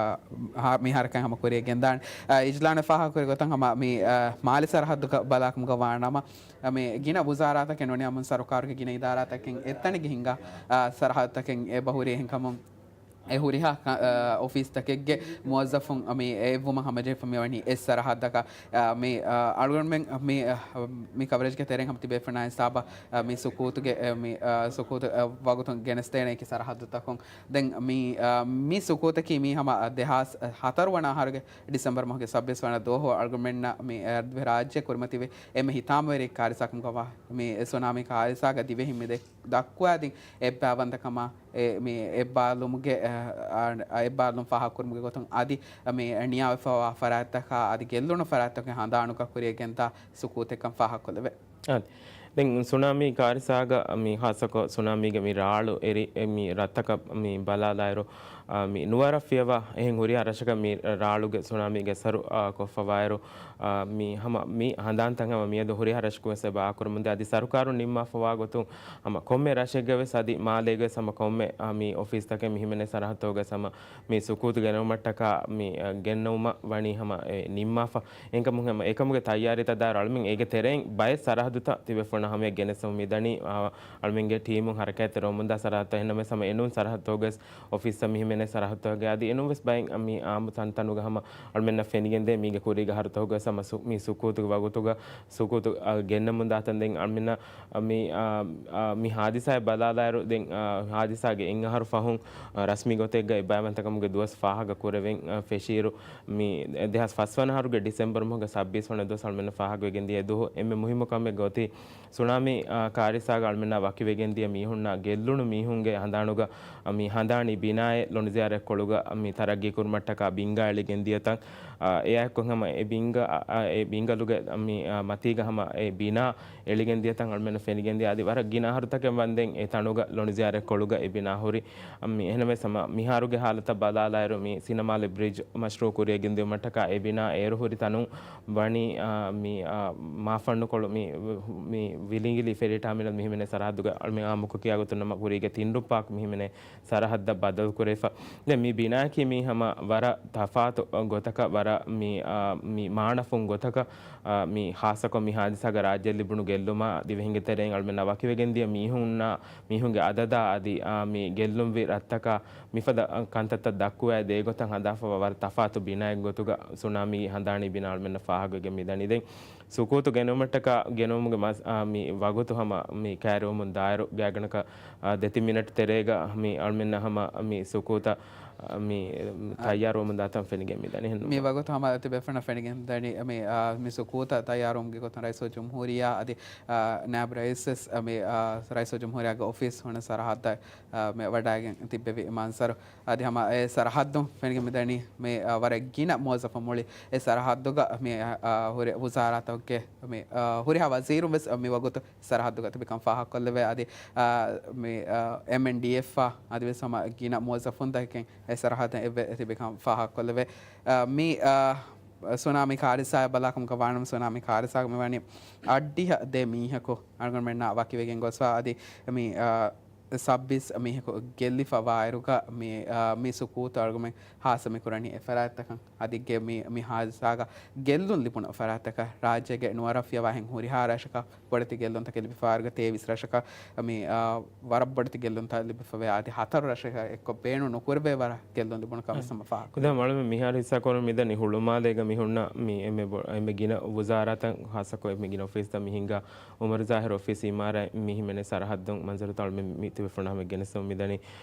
ހާ-، މި ހަރަކާތް ހަމަ ކުރިއަށް ގެންދާނެ. އާ، އިޒްލާން ފާހަގަކުރި ގޮތަށް ހަމަ މި، އާ، މާލެ ސަރަހައްދުގަ ބަލާކަމުގަ ވާނަމަ، އާ، މި ގިނަ ވުޒާރާތަކެއް ނޫނީ ހަމަ ސަރުކާރުގެ ގިނަ އިދާރާތަކެއް އެއްތަނެއްގަ ހިނގާ، އާ، ސަރަހައްދުތަކެއް އެބަހުރި. އެހެންކަމުން އެ ހުރިހާ ކަ-، އާ، އޮފީސްތަކެއްގެ މުވައްޒަފުން މި އެއްވުމަށް ހަމަޖެހިފަ މިވަނީ އެއް ސަރަހައްދަކަށް. އާ، މި، އާ، އަޅުގަނޑުމެން މި، އާ، މި ކަވަރޭޖްގެ ތެރެއިން ހަމަ ތިބޭފުޅުންނާ ހިސާބަށް، އާ، މި ސުކޫތުގެ، އާ، މި، އާ، ސުކޫތު، އާ، ވަގުތުން ގެނެސްދޭނެ އެކި ސަރަހައްދުތަކުން. ދެން މި، އާ، މި ސުކޫތަކީ މީ ހަމަ ދެހާސް ހަތަރު ވަނަ އަހަރުގެ ޑިސެމްބަރު މަހުގެ ސައްބީސް ވަނަ ދުވަހު އަޅުގަނޑުމެންނަށް މި، އާ، ރާއްޖެ ކުރިމަތިވި އެންމެ ހިތާމަވެރި ކާރިސާކަމުގަ ވާ މި ސުނާމީ ކާރިސާގަ ދިވެހިން މި ދެ-، ދައްކުވާދިން އެއްބައިވަންތަކަމާ، އެ، މި އެއްބާލުމުގެ، އަ، އަ، އެއްބާލުން ފާހަގަކުރުމުގެ ގޮތުން އަދި މި ނިޔާވެފަވާ ފަރާތްތަކާ އަދި ގެއްލުނު ފަރާތްތަކުގެ ހަނދާނުގަ ކުރިއަށް ގެންދާ ސުކޫތެއްކަން ފާހަގަކޮށްލެވޭ. އާދެ. ދެން ސުނާމީ ކާރިސާގަ މި ހާއްސަކޮށް ސުނާމީގެ މި ރާޅު އެރި، އެ، މި ރަށްތަކަށް މި ބަލާލާއިރު، އާ، މި ނުވަރަށް ފިޔަވާ އެހެން ހުރިހާ ރަށަކަށް މި ރާޅުގެ ސުނާމީގެ އަސަރު، އާ، ކޮށްފަވާއިރު، އާ، މި ހަމަ މި ހަނދާންތައް ހަމަ މިއަދު ހުރިހާ ރަށަކުވެސް އެބަ އާކުރަމުންދޭ. އަދި ސަރުކާރުން ނިންމާފަވާ ގޮތުން ހަމަ ކޮންމެ ރަށެއްގަވެސް އަދި މާލޭގަވެސް ހަމަ ކޮންމެ، އާ، މި އޮފީސްތަކެއް މި ހިމެނޭ ސަރަހައްދުގަވެސް ހަމަ މި ސުކޫތު ގެނައުމަށްޓަކާ މި، އާ، ގެންނައުމަށް ވަނީ ހަމަ އެ ނިންމާފަ. އެހެންކަމުން ހަމަ އެކަމުގެ ތައްޔާރީތައް ދާއިރު އަޅުމެން އޭގެ ތެރެއިން ބައެއް ސަރަހައްދުތައް ތިބޭފުޅުންނަށް ހަމަޔަށް ގެނެސްދެމުން މިދަނީ، އާ، އަޅުމެންގެ ޓީމުން ހަރަކާތްތެރިވަމުންދާ ސަރަހައްދުތައް. އެހެންނަމަވެސް ހަމަ އެނޫން ސަރަހައްދުގަވެސް އޮފީސްތައް މި ހިމެނޭ ސަރަހައްދުތަކެއް އަދި އެނޫންވެސް ބައެއް މި އާއްމު ތަންތަނުގަ ހަމަ އަޅުމެންނަށް ފެނިގެންދޭ މީގެ ކުރީގެ ހަރުތަކުގަ ހަމަ ސު-، މި ސުކޫތުގެ ވަގުތުގަ ސުކޫތު، އަ، ގެންނަމުން ދާތަން. ދެން އަޅުމެންނަށް، އަ، މި، އާ، އާ، މި ހާދިސާއެއް ބަލާލާއިރު ދެން، އާ، ހާދިސާގެ އެއް އަހަރު ފަހުން، އާ، ރަސްމީ ގޮތެއްގަ އެއްބައިވަންތަކަމުގެ ދުވަސް ފާހަގަ ކުރެވެން، އާ، ފެށިއިރު މި ދެހާސް ފަސް ވަނަ އަހަރުގެ ޑިސެމްބަރު މަހުގެ ސައްބީސް ވަނަ ދުވަސް އަޅުމެންނަށް ފާހަގަވެގެން ދިޔަ ދުވަހު އެންމެ މުހިއްމު ކަމެއް ގޮތީ، ސުނާމީ، އާ، ކާރިސާގަ އަޅުމެންނާ ވަކިވެގެން ދިޔަ މީހުންނާ ގެއްލުނު މީހުންގެ ހަނދާނުގަ، އާ، މި ހަނދާނީ ބިނާއެއް ލޮނުޒިޔާރަތްކޮޅުގަ، އާ، މި ތަރައްގީ ކުރުމަށްޓަކާ ބިންގާ އެޅިގެން ދިޔަތަން، އާ، އެއާއެކު ހަމަ އެ ބިންގާ، އާ، އާ، އެ ބިންގަލުގެ، އާ، މި، އާ، މަތީގަ ހަމަ އެ ބިނާ އެޅިގެން ދިޔަތަން އަޅުމެންނަށް ފެނިގެން ދިޔަ. އަދި ވަރަށް ގިނަ އަހަރުތަކެއް ވަންދެން އެ ތަނުގަ ލޮނުޒިޔާރަތްކޮޅުގަ އެ ބިނާ ހުރި. އަ، މި އެހެންނަމަވެސް ހަމަ މިހާރުގެ ހާލަތަށް ބަލާލާއިރު މި ސިނަމާލެ ބްރިޖް މަޝްރޫއު ކުރިއަށް ގެންދިއުމަށްޓަކާ އެ ބިނާ އޭރު ހުރި ތަނުން ވަނީ، އާ، މި، އާ، މާފަންނުކޮޅު މި، މި ވިލިނގިލީ ފެރީ ޓާމިނަލް މި ހިމެނޭ ސަރަހައްދުގަ އަޅުމެން އާއްމުކޮށް ކިޔާ ގޮތުން ނަމަ ކުރީގެ ތިން ރުއް ޕާކް މި ހިމެނޭ ސަރަހައްދަށް ބަދަލު ކުރެވިފަ. ދެން މި ބިނާއަކީ މީ ހަމަ ވަރަށް ތަފާތު ގޮތަކަށް، ވަރަށް މި، އާ، މި މާނަފުން ގޮތަކަށް، އާ، މި ހާއްސަކޮށް މި ހާދިސާގަ ރާއްޖެއަށް ލިބުނު ގެއްލުމާ ދިވެހިންގެ ތެރެއިން އަޅުމެންނާ ވަކިވެގެން ދިޔަ މީހުންނާ، މީހުންގެ އަދަދާ އަދި، އާ، މި ގެއްލުންވި ރަށްތަކާ މިފަދަ ކަންތައްތައް ދައްކުވައި ދޭ ގޮތަށް ހަނދާންފަވާ ވަރަށް ތަފާތު ބިނާއެއް ގޮތުގަ ސުނާމީ ހަނދާނީ ބިނާ އަޅުމެންނަށް ފާހަގަވެގެން މިދަނީ. ދެން ސުކޫތު ގެނުމަށްޓަކާ ގެނުމުގެ މަސް-، އާ، މި ވަގުތު ހަމަ މި ކައިރިވަމުން ދާއިރު ގާތްގަނޑަކަށް، އާ، ދެތިން މިނެޓް ތެރޭގަ މި އަޅުމެންނަށް ހަމަ މި ސުކޫތަށް، މި، އާ، ތައްޔާރުވަމުން ދާތަން ފެނިގެން މިދަނީ. މި ވަގުތު ހަމަ ތިބޭފުޅުންނަށް ފެނިގެން ދަނީ މި، އާ، މި ސުކޫތަށް ތައްޔާރުވުމުގެ ގޮތުން ރައީސުލްޖުމްހޫރިއްޔާ އަދި، އާ، ނާއިބު ރައީސް ވެސް، އާ، މި، އާ، ރައީސުލްޖުމްހޫރިއްޔާގެ އޮފީސް ހުންނަ ސަރަހައްދަށް، އާ، މި ވަޑައިގެން ތިއްބެވި މަންޒަރު. އަދި ހަމަ އެ ސަރަހައްދުން ފެނިގެން މިދަނީ މި، އާ، ވަރަށް ގިނަ މުވައްޒަފުން މުޅި އެ ސަރަހައްދުގަ މި، އާ، ހުރި ވުޒާރާތަކުގެ މި، އާ، ހުރިހާ ވަޒީރުން ވެސް މި ވަގުތު ސަރަހައްދުގަ ތިބިކަން ފާހަގަކޮށްލެވޭ. އަދި، އާ، މި، އާ، އެމްއެންޑީއެފްއާ އަދިވެސް ހަމަ ގިނަ މުވައްޒަފުން ދައްކެން އެ ސަރަހައްދަށް އެއްވެ ތިބިކަން ފާހަގަކޮށްލެވޭ. އާ، މި، އާ، ސުނާމީ ކާރިސާއެއް ބަލާކަމަކަށް ވާނަމަ، ސުނާމީ ކާރިސާގަ މިވަނީ އަށްޑިހަ ދެ މީހަކު އަޅުގަނޑުމެންނާ ވަކިވެގެން ގޮސްފަ. އަދި މި، އާ، ސައްބީސް މީހަކު ގެއްލިފަ ވާއިރުގަ މި، އާ، މި ސުކޫތު އަޅުގަނޑުމެން ހާއްސަ މި ކުރަނީ އެ ފަރާތްތަކަށް. އަދި ގެ މި، މި ހާދިސާގަ ގެއްލުން ލިބުނު ފަރާތްތަކަށް ރާއްޖޭގެ ނުވަރަށް ފިޔަވާހެން ހުރިހާ ރަށަކަށް ބޮޑެތި ގެއްލުންތަކެއް ލިބިފައިވާއިރުގަ ތޭވީސް ރަށަކަށް މި، އާ، ވަރަށް ބޮޑެތި ގެއްލުންތައް ލިބިފަވޭ. އަދި ހަތަރު ރަށަކަށް އެއްކޮށް ބޭނުން ނުކުރެވޭ ވަރަށް ގެއްލުން ލިބުނު ކަމަށް ހަމަ ފާހަގަ. ކުދާ މަޅުމެ މިހާރު ހިއްސާކުރަން މިދަނީ ހުޅުމާލޭގަ މި ހުންނަ މި އެންމެ ބޮ-، އެންމެ ގިނަ ވުޒާރާތައް ހާއްސަކޮށް އެންމެ ގިނަ އޮފީސްތައް މި ހިންގާ އުމަރު ޒާހިރު އޮފީސް އިމާރާތް މި ހިމެނޭ ސަރަހައްދުން މަންޒަރުތައް އަޅުމެން މި ތިބޭފުޅުންނާ ހަމަ ގެނެސްދެމުން މިދަނީ.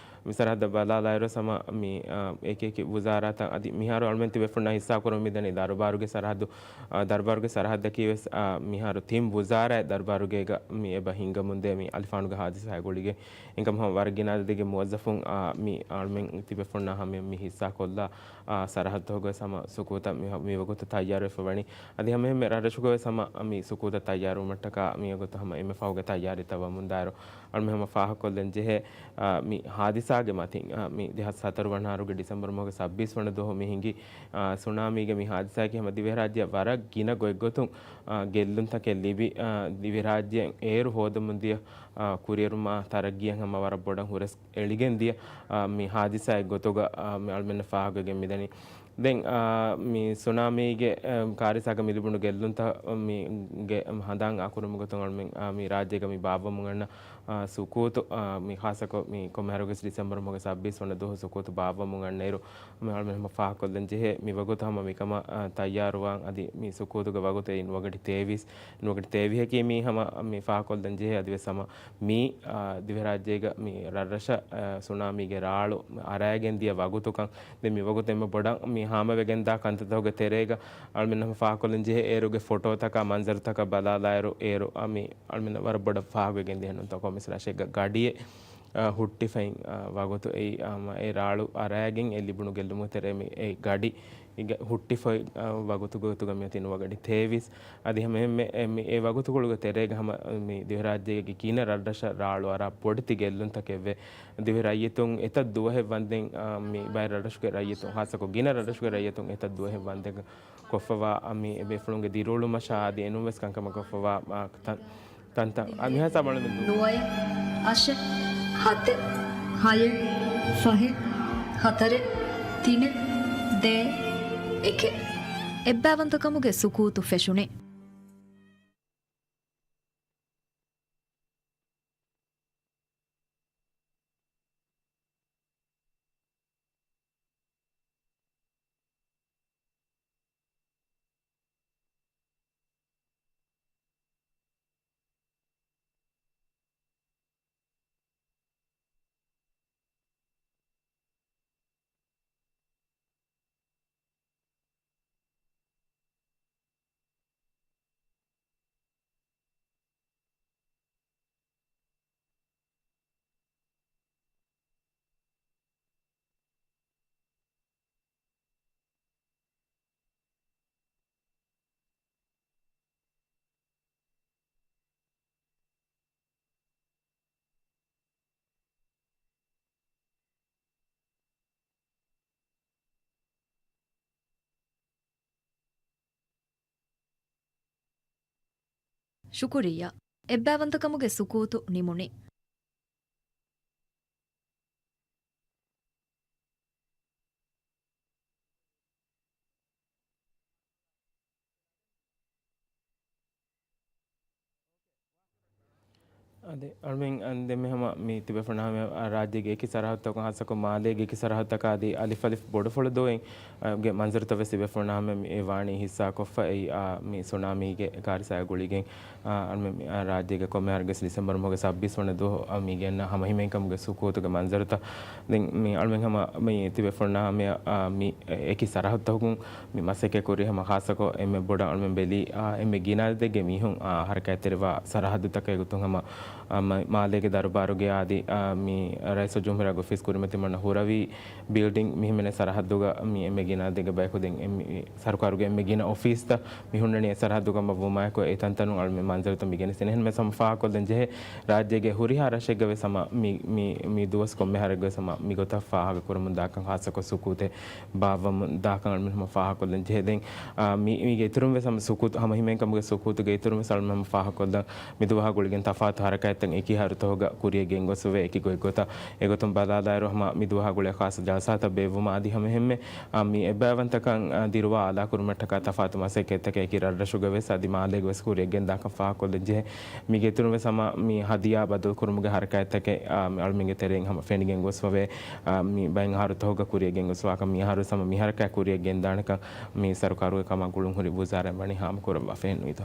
މި ސަރަހައްދަށް ބަލާލާއިރު ހަމަ މި، އާ، އެކި އެކި ވުޒާރާތައް އަދި މިހާރު އަޅުމެން ތިބޭފުޅުންނާ ހިއްސާކުރަން މިދަނީ ދަރުބާރުގެ ސަރަހައްދު، އާ، ދަރުބާރުގެ ސަރަހައްދަކީ ވެސް، އާ، މިހާރު ތިން ވުޒާރާއެއް ދަރުބާރުގޭގަ މި އެބަ ހިންގަމުންދޭ މި އަލިފާނުގެ ހާދިސާއާ ގުޅިގެން. އެކަމް ހަމަ ވަރަށް ގިނަ އަދަދެއްގެ މުވައްޒަފުން، އާ، މި އަޅުމެން ތިބޭފުޅުންނާ ހަމަ މި ހިއްސާކޮށްލާ، އާ، ސަރަހައްދުގަ ވެސް ހަމަ ސުކޫތަށް މި، މިވަގުތު ތައްޔާރުވެފަ ވަނީ. އަދި ހަމައެހެންމެ ރަށްރަށުގަ ވެސް ހަމަ މި ސުކޫތަށް ތައްޔާރުވުމަށްޓަކާ މިވަގުތު ހަމަ އެންމެ ފަހުގެ ތައްޔާރީތައް ވަމުންދާއިރު، އަޅުމެން ހަމަ ފާހަގަކޮށްލަން ޖެހޭ، އާ، މި ހާދިސާގެ މަތިން، އާ، މި ދެހާސް ހަތަރު ވަނަ އަހަރުގެ ޑިސެމްބަރު މަހުގެ ސައްބީސް ވަނަ ދުވަހު މި ހިނގި، އާ، ސުނާމީގެ މި ހާދިސާއަކީ ހަމަ ދިވެހިރާއްޖެއަށް ވަރަށް ގިނަ ގޮތްގޮތުން، އާ، ގެއްލުންތަކެއް ލިބި، އާ، ދިވެހިރާއްޖެއަށް އޭރު ހޯދަމުންދިޔަ، އާ، ކުރިއެރުމާ ތަރައްގީއަށް ހަމަ ވަރަށް ބޮޑަށް ހުރަސް އެޅިގެން ދިޔަ، އާ، މި ހާދިސާއެއް ގޮތުގަ، އާ، މި އަޅުމެންނަށް ފާހަގަވެގެން މިދަނީ. ދެން، އާ، މި ސުނާމީގެ، އެ، ކާރިސާގަ މި ލިބުނު ގެއްލުންތައް، މި ގެ ހަނދާން އާކުރުމުގެ ގޮތުން އަޅުމެން، އާ، މި ރާއްޖޭގަ މި ބާއްވަމުން އަންނަ، އާ، ސުކޫތު، އާ، މި ޚާއްޞަކޮށް މި ކޮންމެ އަހަރަކުވެސް ޑިސެމްބަރު މަހުގެ ސައްބީސް ވަނަ ދުވަހު ސުކޫތު ބާއްވަމުން އަންނައިރު، މި އަޅުމެން ހަމަ ފާހަގަކޮށްލަން ޖެހޭ، މި ވަގުތު ހަމަ މިކަމަށް، އާ، ތައްޔާރުވާން އަދި މި ސުކޫތުގެ ވަގުތު އެއީ ނުވަގަޑި ތޭވީސް، ނުވަގަޑި ތޭވިހަކީ މީ ހަމަ މި ފާހަގަކޮށްލަން ޖެހޭ އަދިވެސް ހަމަ މީ، އާ، ދިވެހިރާއްޖޭގަ މި ރަށްރަށަށް، އާ، ސުނާމީގެ ރާޅު އަރައިގެން ދިޔަ ވަގުތުކަން. ދެން މި ވަގުތު އެންމެ ބޮޑަށް މި ހާމަވެގެންދާ ކަންތައްތަކުގެ ތެރޭގަ އަޅުމެން ހަމަ ފާހަގަކޮށްލަން ޖެހޭ އޭރުގެ ފޮޓޯތަކާ މަންޒަރުތަކަށް ބަލާލާއިރު އޭރު، އާ، މި އަޅުމެން ވަރަށް ބޮޑަށް ފާހަގަވެގެން ދިޔަ ނޫންތޯ ކޮންމެސް ރަށެއްގަ ގަޑިއެއް، އާ، ހުއްޓިފައި، އާ، ވަގުތު އެއީ، އާ، މަ، އެ ރާޅު އަރައިގެން އެ ލިބުނު ގެއްލުމުގެ ތެރޭ މި އެ ގަޑި އިގެ ހުއްޓިފައި، އާ، ވަގުތު ގޮތުގަ މިއޮތީ ނުވަގަޑި ތޭވީސް. އަދި ހަމައެހެންމެ އެ، މި، އެ ވަގުތުކޮޅުގެ ތެރޭގަ ހަމަ މި ދިވެހިރާއްޖޭގެ ގިނަ ރަށްރަށަށް ރާޅު އަރާ ބޮޑެތި ގެއްލުންތަކެއްވެ. ދިވެހި ރައްޔިތުން އެތައް ދުވަހެއް ވަންދެން، އާ، މި ބައެއް ރަށްރަށުގެ ރައްޔިތުން، ހާއްސަކޮށް ގިނަ ރަށްރަށުގެ ރައްޔިތުން އެތައް ދުވަހެއް ވަންދެން ކޮށްފަވާ، އާ، މި އެ ބޭފުޅުންގެ ދިރިއުޅުމަށާ އަދި އެނޫންވެސް ކަންކަމަށް ކޮށްފަވާ، އާ، ތަން، ތަންތަން، އާ، މިހާ ސަމަޅުމެން ނުވައެއް، އަށެއް، ހަތެއް، ހަޔެއް، ފަހެއް، ހަތަރެއް، ތިނެއް، ދޭއް، އެކެއް. އެއްބައިވަންތަކަމުގެ ސުކޫތު ފެށުނެ. ޝުކުރިއްޔާ. އެއްބައިވަންތަކަމުގެ ސުކޫތު ނިމުނީ. އަދި އަޅުމެން ދެންމެ ހަމަ މި ތިބޭފުޅުންނާ ހަމަ ރާއްޖޭގެ އެކި ސަރަހައްދުތަކުން ހާއްސަކޮށް މާލޭގެ އެކި ސަރަހައްދުތަކާ އަދި އަލިފް އަލިފް ބޮޑުފުޅު ދުވަހުގެ މަންޒަރުތައް ވެސް ތިބޭފުޅުންނާ ހަމަ މި ވާނީ ހިއްސާކޮށްފަ އެއީ، މި ސުނާމީގެ ކާރިސާއާ ގުޅިގެން، އަޅުމެން މި ރާއްޖޭގެ ކޮންމެ އަހަރެއްގަސް ޑިސެމްބަރ މަހުގެ ސައްބީސް ވަނަ ދުވަހު މި ގެންނަ ހަމަ ހިމޭންކަމުގެ ސުކޫތުގެ މަންޒަރުތައް. ދެން މި އަޅުމެން ހަމަ މި ތިބޭފުޅުންނާ ހަމަ މި އެކި ސަރަހައްދުތަކުން މި މަސައްކަތް ކުރީ ހަމަ ހާއްސަކޮށް އެންމެ ބޮޑަށް އަޅުމެން ބެލީ، އާ، އެންމެ ގިނަ އަދަދެއްގެ މީހުން، އާ، ހަރަކާތްތެރިވާ ސަރަހައްދުތަކެއް ގޮތުން ހަމަ، އާ، މަ-، މާލޭގެ ދަރުބާރުގެ އާދި، އާ، މި ރައީސުލްޖުމްހޫރިއްޔާގެ އޮފީސް ކުރިމަތިވަން ހުރަވީ ބިލްޑިން މި ހިމެނޭ ސަރަހައްދުގަ މި އެންމެ ގިނަ އަދަދެއްގެ ބަޔަކު ދެން އެންމެ ސަރުކާރުގެ އެންމެ ގިނަ އޮފީސްތައް މި ހުންނަނީ އެ ސަރަހައްދުގަ ހަމަ ވުމާއެކު އެ ތަންތަނުން އަޅުމެން މަންޒަރުތައް މި ގެނެސްދިން. އެހެންވެސް ހަމަ ފާހަގަކޮށްލަން ޖެހޭ ރާއްޖޭގެ ހުރިހާ ރަށެއްގަ ވެސް ހަމަ މި، މި، މި ދުވަސް ކޮންމެ އަހަރެއްގަ ވެސް ހަމަ މި ގޮތަށް ފާހަގަ ކުރަމުން ދާކަން ހާއްސަކޮށް ސުކޫތެއް ބާއްވަމުން ދާކަން އަޅުމެން ހަމަ ފާހަގަކޮށްލަން ޖެހޭ. ދެން، އާ، މި، މީގެ އިތުރުން ވެސް ހަމަ ސުކޫތު ހަމަ ހިމޭންކަމުގެ ސުކޫތުގެ އިތުރުން ވެސް އަޅުމެން ހަމަ ފާހަގަކޮށްލަން މި ދުވަހާ ގުޅިގެން ތަފާތު ހަރަކާތްތައް އެކި އަހަރުތަކުގަ ކުރިޔަށް ގެންގޮސްފަވޭ. އެކި ގޮތްގޮތަށް އެގޮތުން ބަލާލާއިރު ހަމަ މި ދުވަހާ ގުޅޭ ޚާއްޞަ ޖަލްސާތައް ބޭއްވުމަށް އަދި ހަމަ އެހެންމެ، އާ، މި އެއްބައިވަންތަކަން، އާ، ދިރުވާ އާލާކުރުމަށްޓަކާ ތަފާތު މަސައްކަތްތަކެއް އެކި ރަށްރަށުގަ ވެސް އަދި މާލޭގަ ވެސް ކުރިޔަށް ގެންދާކަން ފާހަގަކޮށްލަން ޖެހޭ. މީގެ އިތުރުން ވެސް ހަމަ މި ހަދިޔާ ބަދަލުކުރުމުގެ ހަރަކާތްތަކެއް، އާ، މި އަޅުމެންގެ ތެރެއިން ހަމަ ފެނިގެން ގޮސްފަވޭ. އާ، މި ބައެއް އަހަރުތަކުގަ ކުރިޔަށް ގެންގޮސްފަވާކަން މި އަހަރު ވެސް ހަމަ މި ހަރަކާތް ކުރިޔަށް ގެންދާނެކަން މި ސަރުކާރުގެ ކަމާ ގުޅުން ހުރި ވުޒާރާއިން ވަނީ ހާމަކުރައްވާފަ އެހެން ނުވިތޯ؟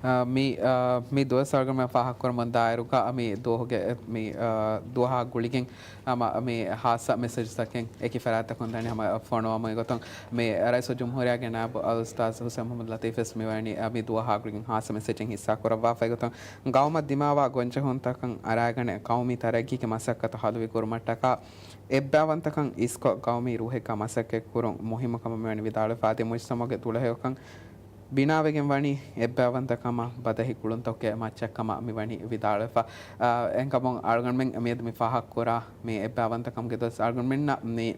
އާ، މި، އާ، މި ދުވަސް އަޅުގަނޑުމެން ފާހަގަކުރަމުން ދާއިރުގަ މި ދުވަހުގެ، މި، އާ، ދުވަހާ ގުޅިގެން ހަމަ މި ހާއްސަ މެސެޖްތަކެއް އެކި ފަރާތްތަކުން ދަނީ ހަމަ ފޮނުވަމުން. އެގޮތުން މި ރައީސުލްޖުމްހޫރިއްޔާގެ ނާއިބު އަލްއުސްތާޛު ހުސެން މުޙައްމަދު ލަތީފް ވެސް މިވަނީ، އާ، މި ދުވަހާ ގުޅިގެން ހާއްސަ މެސެޖެއް ހިއްސާކުރައްވާފަ. އެގޮތުން ގައުމަށް ދިމާވާ ގޮންޖެހުންތަކަށް އަރާގަނެ ގައުމީ ތަރައްގީގެ މަސައްކަތު ހަލުވި ކުރުމަށްޓަކާ އެއްބައިވަންތަކަން އިސްކޮށް ގައުމީ ރޫހެއްގަ މަސައްކަތް ކުރުން މުހިއްމު ކަމަށް މިވަނީ ވިދާޅުވެފަ. އަދި މުޖްތަމަޢުގެ ދުޅަހެޔޮކަން ބިނާވެގެން ވަނީ އެއްބައިވަންތަކަމާ ބަދަހި ގުޅުންތަކުގެ މައްޗަށްކަމަށް މިވަނީ ވިދާޅުވެފަ. އާ، އެހެންކަމުން އަޅުގަނޑުމެން މިއަދު މި ފާހަގަކުރާ މި އެއްބައިވަންތަކަމުގެ ދުވަސް އަޅުގަނޑުމެންނަށް މި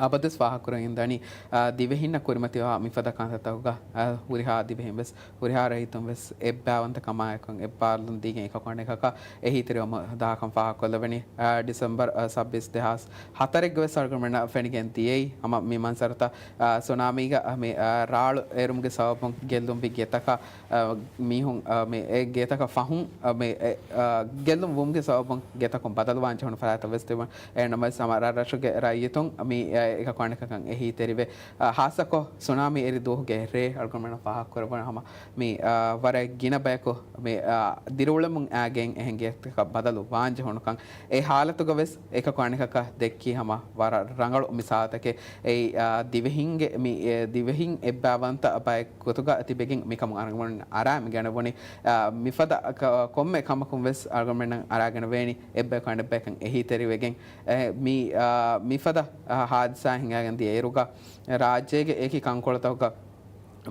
އަބަދުވެސް ފާހަގަކުރަން އިންދަނީ، އާ، ދިވެހިންނަށް ކުރިމަތިވާ މިފަދަ ކަންތައްތަކުގަ، އާ، ހުރިހާ ދިވެހިން ވެސް ހުރިހާ ރައްޔިތުން ވެސް އެއްބައިވަންތަކަމާއެކު އެއްބާރުލުން ދީގެން އެކަކު އަނެކަކަށް އެހީތެރިވަމުން ދާކަން ފާހަގަކޮށްލެވެނީ. އާ، ޑިސެމްބަރު، އާ، ސައްބީސް ދެހާސް ހަތަރެއްގަ ވެސް އަޅުގަނޑުމެންނަށް ފެނިގެން ދިޔައީ ހަމަ މި މަންޒަރުތައް، އާ، ސުނާމީގަ، އާ، މި، އާ، ރާޅު އޭރުމުގެ ސަބަބުން ގެއްލުންވި ގެތަކަށް، އާ، މީހުން، އާ، މި އެ ގެތަކަށް ފަހުން، އާ، މި އެ، އާ، ގެއްލުން ވުމުގެ ސަބަބުން ގެތަކުން ބަދަލުވާން ޖެހުނު ފަރާތްތައް ވެސް ތިބުން. އެހެންނަމަވެސް ހަމަ ރަށްރަށުގެ ރައްޔިތުން މި، އާ، އެކަކު އަނެކަކަށް އެހީތެރިވެ، އާ، ހާއްސަކޮށް ސުނާމީ އެރި ދުވަހުގެ ރޭ އަޅުގަނޑުމެންނަށް ފާހަގަކުރެވުނު ހަމަ މި، އާ، ވަރަށް ގިނަ ބަޔަކު މި، އާ، ދިރިއުޅެމުން އައިގެން އެހެން ގެތަކަށް ބަދަލު ވާން ޖެހުނުކަން. އެ ހާލަތުގަ ވެސް އެކަކު އަނެކަކަށް ދެއްކީ ހަމަ ވަރަށް ރަނގަޅު މިސާލުތަކެއް. އެއީ، އާ، ދިވެހިންގެ މި، އެ، ދިވެހިން އެއްބައިވަންތަ ބައެއް ގޮތުގަ ތިބެގެން މިކަމުން އަރަނގަވަން އަރާ މި ގަނެވުނީ، އާ، މިފަދަ ކަ-، ކޮންމެ ކަމަކުން ވެސް އަޅުގަނޑުމެންނަށް އަރާގަނެވޭނީ އެއްބަޔަކު އަނެއްބަޔަކަށް އެހީތެރިވެގެން. އެ، މި، އާ، މިފަދަ، އާ، ހާދިސާ ހިނގާގެން ދިޔަ އިރުގަ ރާއްޖޭގެ އެކި ކަންކޮޅުތަކުގަ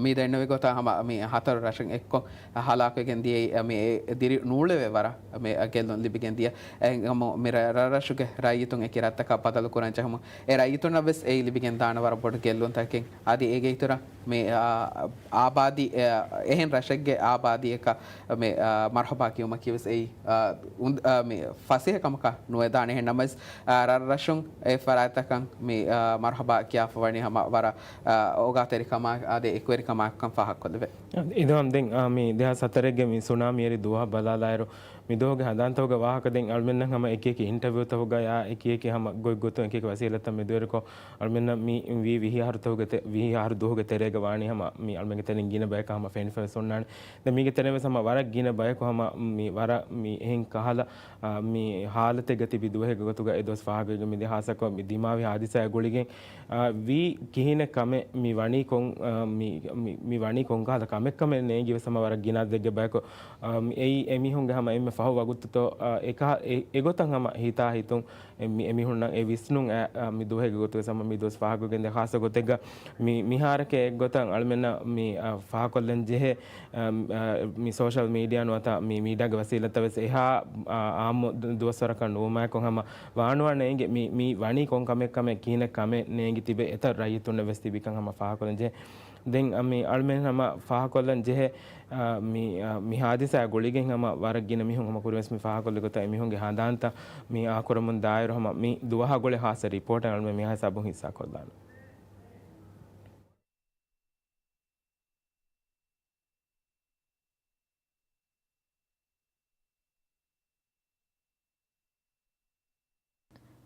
މި ދެންނެވި ގޮތަށް ހަމަ މި ހަތަރު ރަށެއް އެއްކޮށް ހަލާކުވެގެން ދިޔައީ، މި އެ ދިރި ނޫޅެވޭ ވަރަށް މި ގެއްލުން ލިބިގެން ދިޔަ. އެހެން ހަމަ މި ރަ-، ރަށްރަށުގެ ރައްޔިތުން އެކި ރަށްތަކަށް ބަދަލު ކުރަން ޖެހުމުން އެ ރައްޔިތުންނަށް ވެސް އެއީ ލިބިގެން ދާނެ ވަރަށް ބޮޑު ގެއްލުންތަކެއް. އަދި އޭގެ އިތުރަށް މި، އާ، އާބާދީ، އެ، އެހެން ރަށެއްގެ އާބާދީއަކަށް މި، އާ، މަރުހަބާ ކިޔުމަކީ ވެސް އެއީ، އާ، އުނދ-، އާ، މި ފަސޭހަ ކަމަކަށް ނުވެދާނެ. އެހެން ނަމަވެސް، އާ، ރަށްރަށުން އެ ފަރާތްތަކަށް މި، އާ، މަރުހަބާ ކިޔާފަ ވަނީ ހަމަ ވަރަށް، އާ، އޯގާތެރިކަމާ އަދި އެކުވެރިކަމާއެކުކަން ފާހަގަކޮށްލެވޭ. އިދާމް ދެން، އާ، މި ދެހާސް ހަތަރެއްގެ މި ސުނާމީ އެރި ދުވަހަށް ބަލާލާއިރު، މި ދުވަހުގެ ހަނދާންތަކުގަ ވާހަކަ ދެން އަޅުމެންނަށް ހަމަ އެކި އެކި އިންޓަވިއުތަކުގަޔާ އެކި އެކި ހަމަ ގޮތްގޮތުން އެކި އެކި ވަސީލަތްތައް މެދުވެރިކޮށް، އަޅުމެންނަށް މި ވީ ވިހި އަހަރު ދުވަހުގެ ތެ-، ވިހި އަހަރު ދުވަހުގެ ތެރޭގަ ވާނީ ހަމަ މި އަޅުމެންގެ ތެރެއިން ގިނަ ބަޔަކަށް ހަމަ ފެނިފަވެސް އޮންނާނެ. ދެން މީގެ ތެރެއިން ވެސް ހަމަ ވަރަށް ގިނަ ބަޔަކު ހަމަ މި ވަރަށް މި އެހެން ކަހަލަ، އާ، މި ހާލަތެއްގަ ތިބި ދުވަހެއްގެ ގޮތުގަ އެ ދުވަސް ފާހަގަވެގެން މިދިޔަ ހާއްސަކޮށް މި ދިމާވި ހާދިސާއާ ގުޅިގެން، އާ، ވީ ކިހިނެއް ކަމެއް މި ވަނީ ކޮން، އާ، މި، މި، މި ވަނީ ކޮން ކަހަލަ ކަމެއް ކަމެއް ނޭނގި ވެސް ހަމަ ވަރަށް ގިނަ އަދަދެއްގެ ބަޔަކު، އާ، މި އެއީ އެމީހުންގެ ހަމަ އެންމެ ފަހު ވަގުތުތޯ، އާ، އެކަހަ-، އެ-، އެގޮތަށް ހަމަ ހިތާ ހިތުން އެ މި އެމީހުންނަށް އެ ވިސްނުން އަ، އަ، މި ދުވަހެއްގެ ގޮތުގަ ސަމަ މި ދުވަސް ފާހަގަވެގެންދޭ ޚާއްސަ ގޮތެއްގަ މި، މިހާރަކަށް އެއްގޮތަށް އަޅުމެންނަށް މި، އަ، ފާހަގަކޮށްލަން ޖެހޭ، އަ، އަ، މި ސޯޝަލް މީޑިއާ ނުވަތަ މި މީޑިއާގެ ވަސީލަތްތައް ވެސް އެހާ، އަ، އާއްމު ދު-، ދުވަސްވަރަކަށް ނުވުމާއެކު ހަމަ ވާނުވާ ނޭނގެ މި، މި ވަނީ ކޮން ކަމެއް ކަމެއް ކިހިނެއް ކަމެއް ނޭނގި ތިބެ އެތައް ރައްޔިތުންނަށް ވެސް ތިބިކަން ހަމަ ފާހަގަކޮށްލަން ޖެހޭ. ދެން، އަ، މި އަޅުމެން ހަމަ ފާހަގަކޮށްލަން ޖެހޭ، އަ، މި، އަ، މި ހާދިސާއާ ގުޅިގެން ހަމަ ވަރަށް ގިނަ މީހުން ހަމަ ކުރިންވެސް މި ފާހަގަކޮށްލި ގޮތަށް އެމީހުންގެ ހަނދާންތައް މި އާކުރަމުން ދާއިރު ހަމަ މި ދުވަހާ ގުޅޭ ހާއްސަ ރިޕޯޓެއް އަޅުމެން މިހާ ހިސާބުން ހިއްސާކޮށްލާނަން.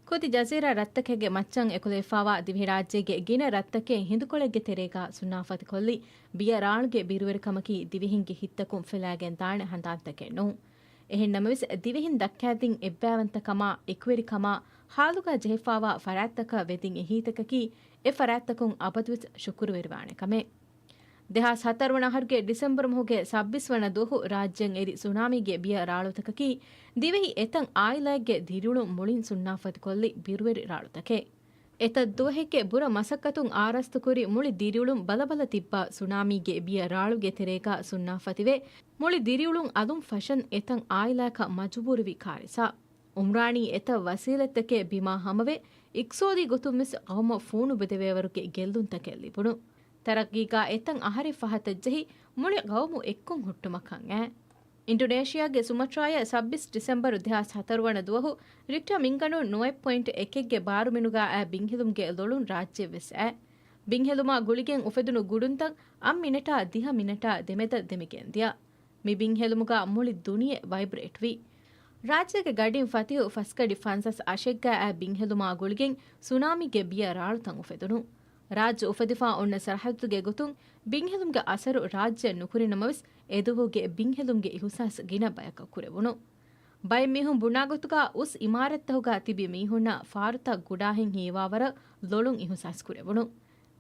ކުދި ޖަޒީރާ ރަށްތަކެއްގެ މައްޗަށް އެކުލެވިފާވާ ދިވެހިރާއްޖޭގެ ގިނަ ރަށްތަކެއް ހިނދުކޮޅެއްގެ ތެރޭގާ ސުންނާފަތިކޮށްލި، ބިޔަ ރާޅުގެ ބިރުވެރިކަމަކީ ދިވެހިންގެ ހިތްތަކުން ފެލާގެން ދާނެ ހަނދާންތަކެއް ނޫން. އެހެން ނަމަވެސް، ދިވެހިން ދައްކާދިން އެއްބައިވަންތަކަމާ، އެކުވެރިކަމާ، ހާލުގާ ޖެހިފާވާ ފަރާތްތަކަށް ވެދިން އެހީތަކަކީ، އެ ފަރާތްތަކުން އަބަދުވެސް ޝުކުރުވެރިވާނެ ކަމެއް. ދެހާސް ހަތަރު ވަނަ އަހަރުގެ ޑިސެމްބަރު މަހުގެ ސައްބީސް ވަނަ ދުވަހު ރާއްޖެއަށް އެރި ސުނާމީގެ ބިޔަ ރާޅުތަކަކީ، ދިވެހި އެތައް އާއިލާއެއްގެ ދިރިއުޅުން މުޅިން ސުންނާފަތިކޮށްލި ބިރުވެރި ރާޅުތަކެއް. އެތައް ދުވަހެއްގެ ބުރަ މަސައްކަތުން އާރާސްތުކުރި މުޅި ދިރިއުޅުން ބަލަބަލަ ތިއްބާ ސުނާމީގެ ބިޔަ ރާޅުގެ ތެރޭގާ ސުންނާފަތިވެ، މުޅި ދިރިއުޅުން އަލުން ފަށަން އެތައް އާއިލާއަކަށް މަޖުބޫރުވި ކާރިސާ. އުމްރާނީ އެތައް ވަސީލަތްތަކެއް ބިމާ ހަމަވެ، އިޤްތިޞާދީ ގޮތުން ވެސް ޤައުމަށް ފޫނު ބުދެވޭވަރުގެ ގެއްލުންތަކެއް ލިބުނު. ތަރައްޤީގާ އެތައް އަހަރެއް ފަހަތަށް ޖެހި، މުޅި ޤައުމު އެއްކޮށް ހުއްޓުމަށް ކަން އައި. އިންޑޮނޭޝިއާގެ ސުމަޓްރާއަށް ސައްބީސް ޑިސެމްބަރު ދެހާސް ހަތަރު ވަނަ ދުވަހު ރިކްޓާ މިންގަނޑު ނުވައެއް ޕޮއިންޓް އެކެއްގެ ބާރުމިނުގާ އައި ބިންހެލުމުގެ ލޮޅުން ރާއްޖެ ވެސް އައި. ބިންހެލުމާ ގުޅިގެން އުފެދުނު ގުޅުންތައް އަށް މިނެޓާ ދިހަ މިނެޓާ ދެމެދަށް ދެމިގެން ދިޔަ. މި ބިންހެލުމުގާ މުޅި ދުނިޔެ ވައިބްރޭޓްވި. ރާއްޖޭގެ ގަޑިން ފަތިހު ފަސްގަޑި ފަންސާސް އަށެއްގަ އައި ބިންހެލުމާ ގުޅިގެން ސުނާމީގެ ބިޔަ ރާޅުތައް އުފެދުނު. ރާއްޖެ އުފެދިފާ އޮންނަ ސަރަހައްދުގެ ގޮތުން ބިންހެލުމުގެ އަސަރު ރާއްޖެއަށް ނުކުރި ނަމަވެސް، އެދުވަހުގެ ބިންހެލުމުގެ އިހުސާސް ގިނަ ބަޔަކަށް ކުރެވުނު. ބައެއް މީހުން ބުނާ ގޮތުގަ އުސް އިމާރަތްތަހުގަ ތިބި މީހުންނަށް ފާރުތައް ގުޑާހެން ހީވާވަރަށް ލޮޅުން އިހުސާސް ކުރެވުނު.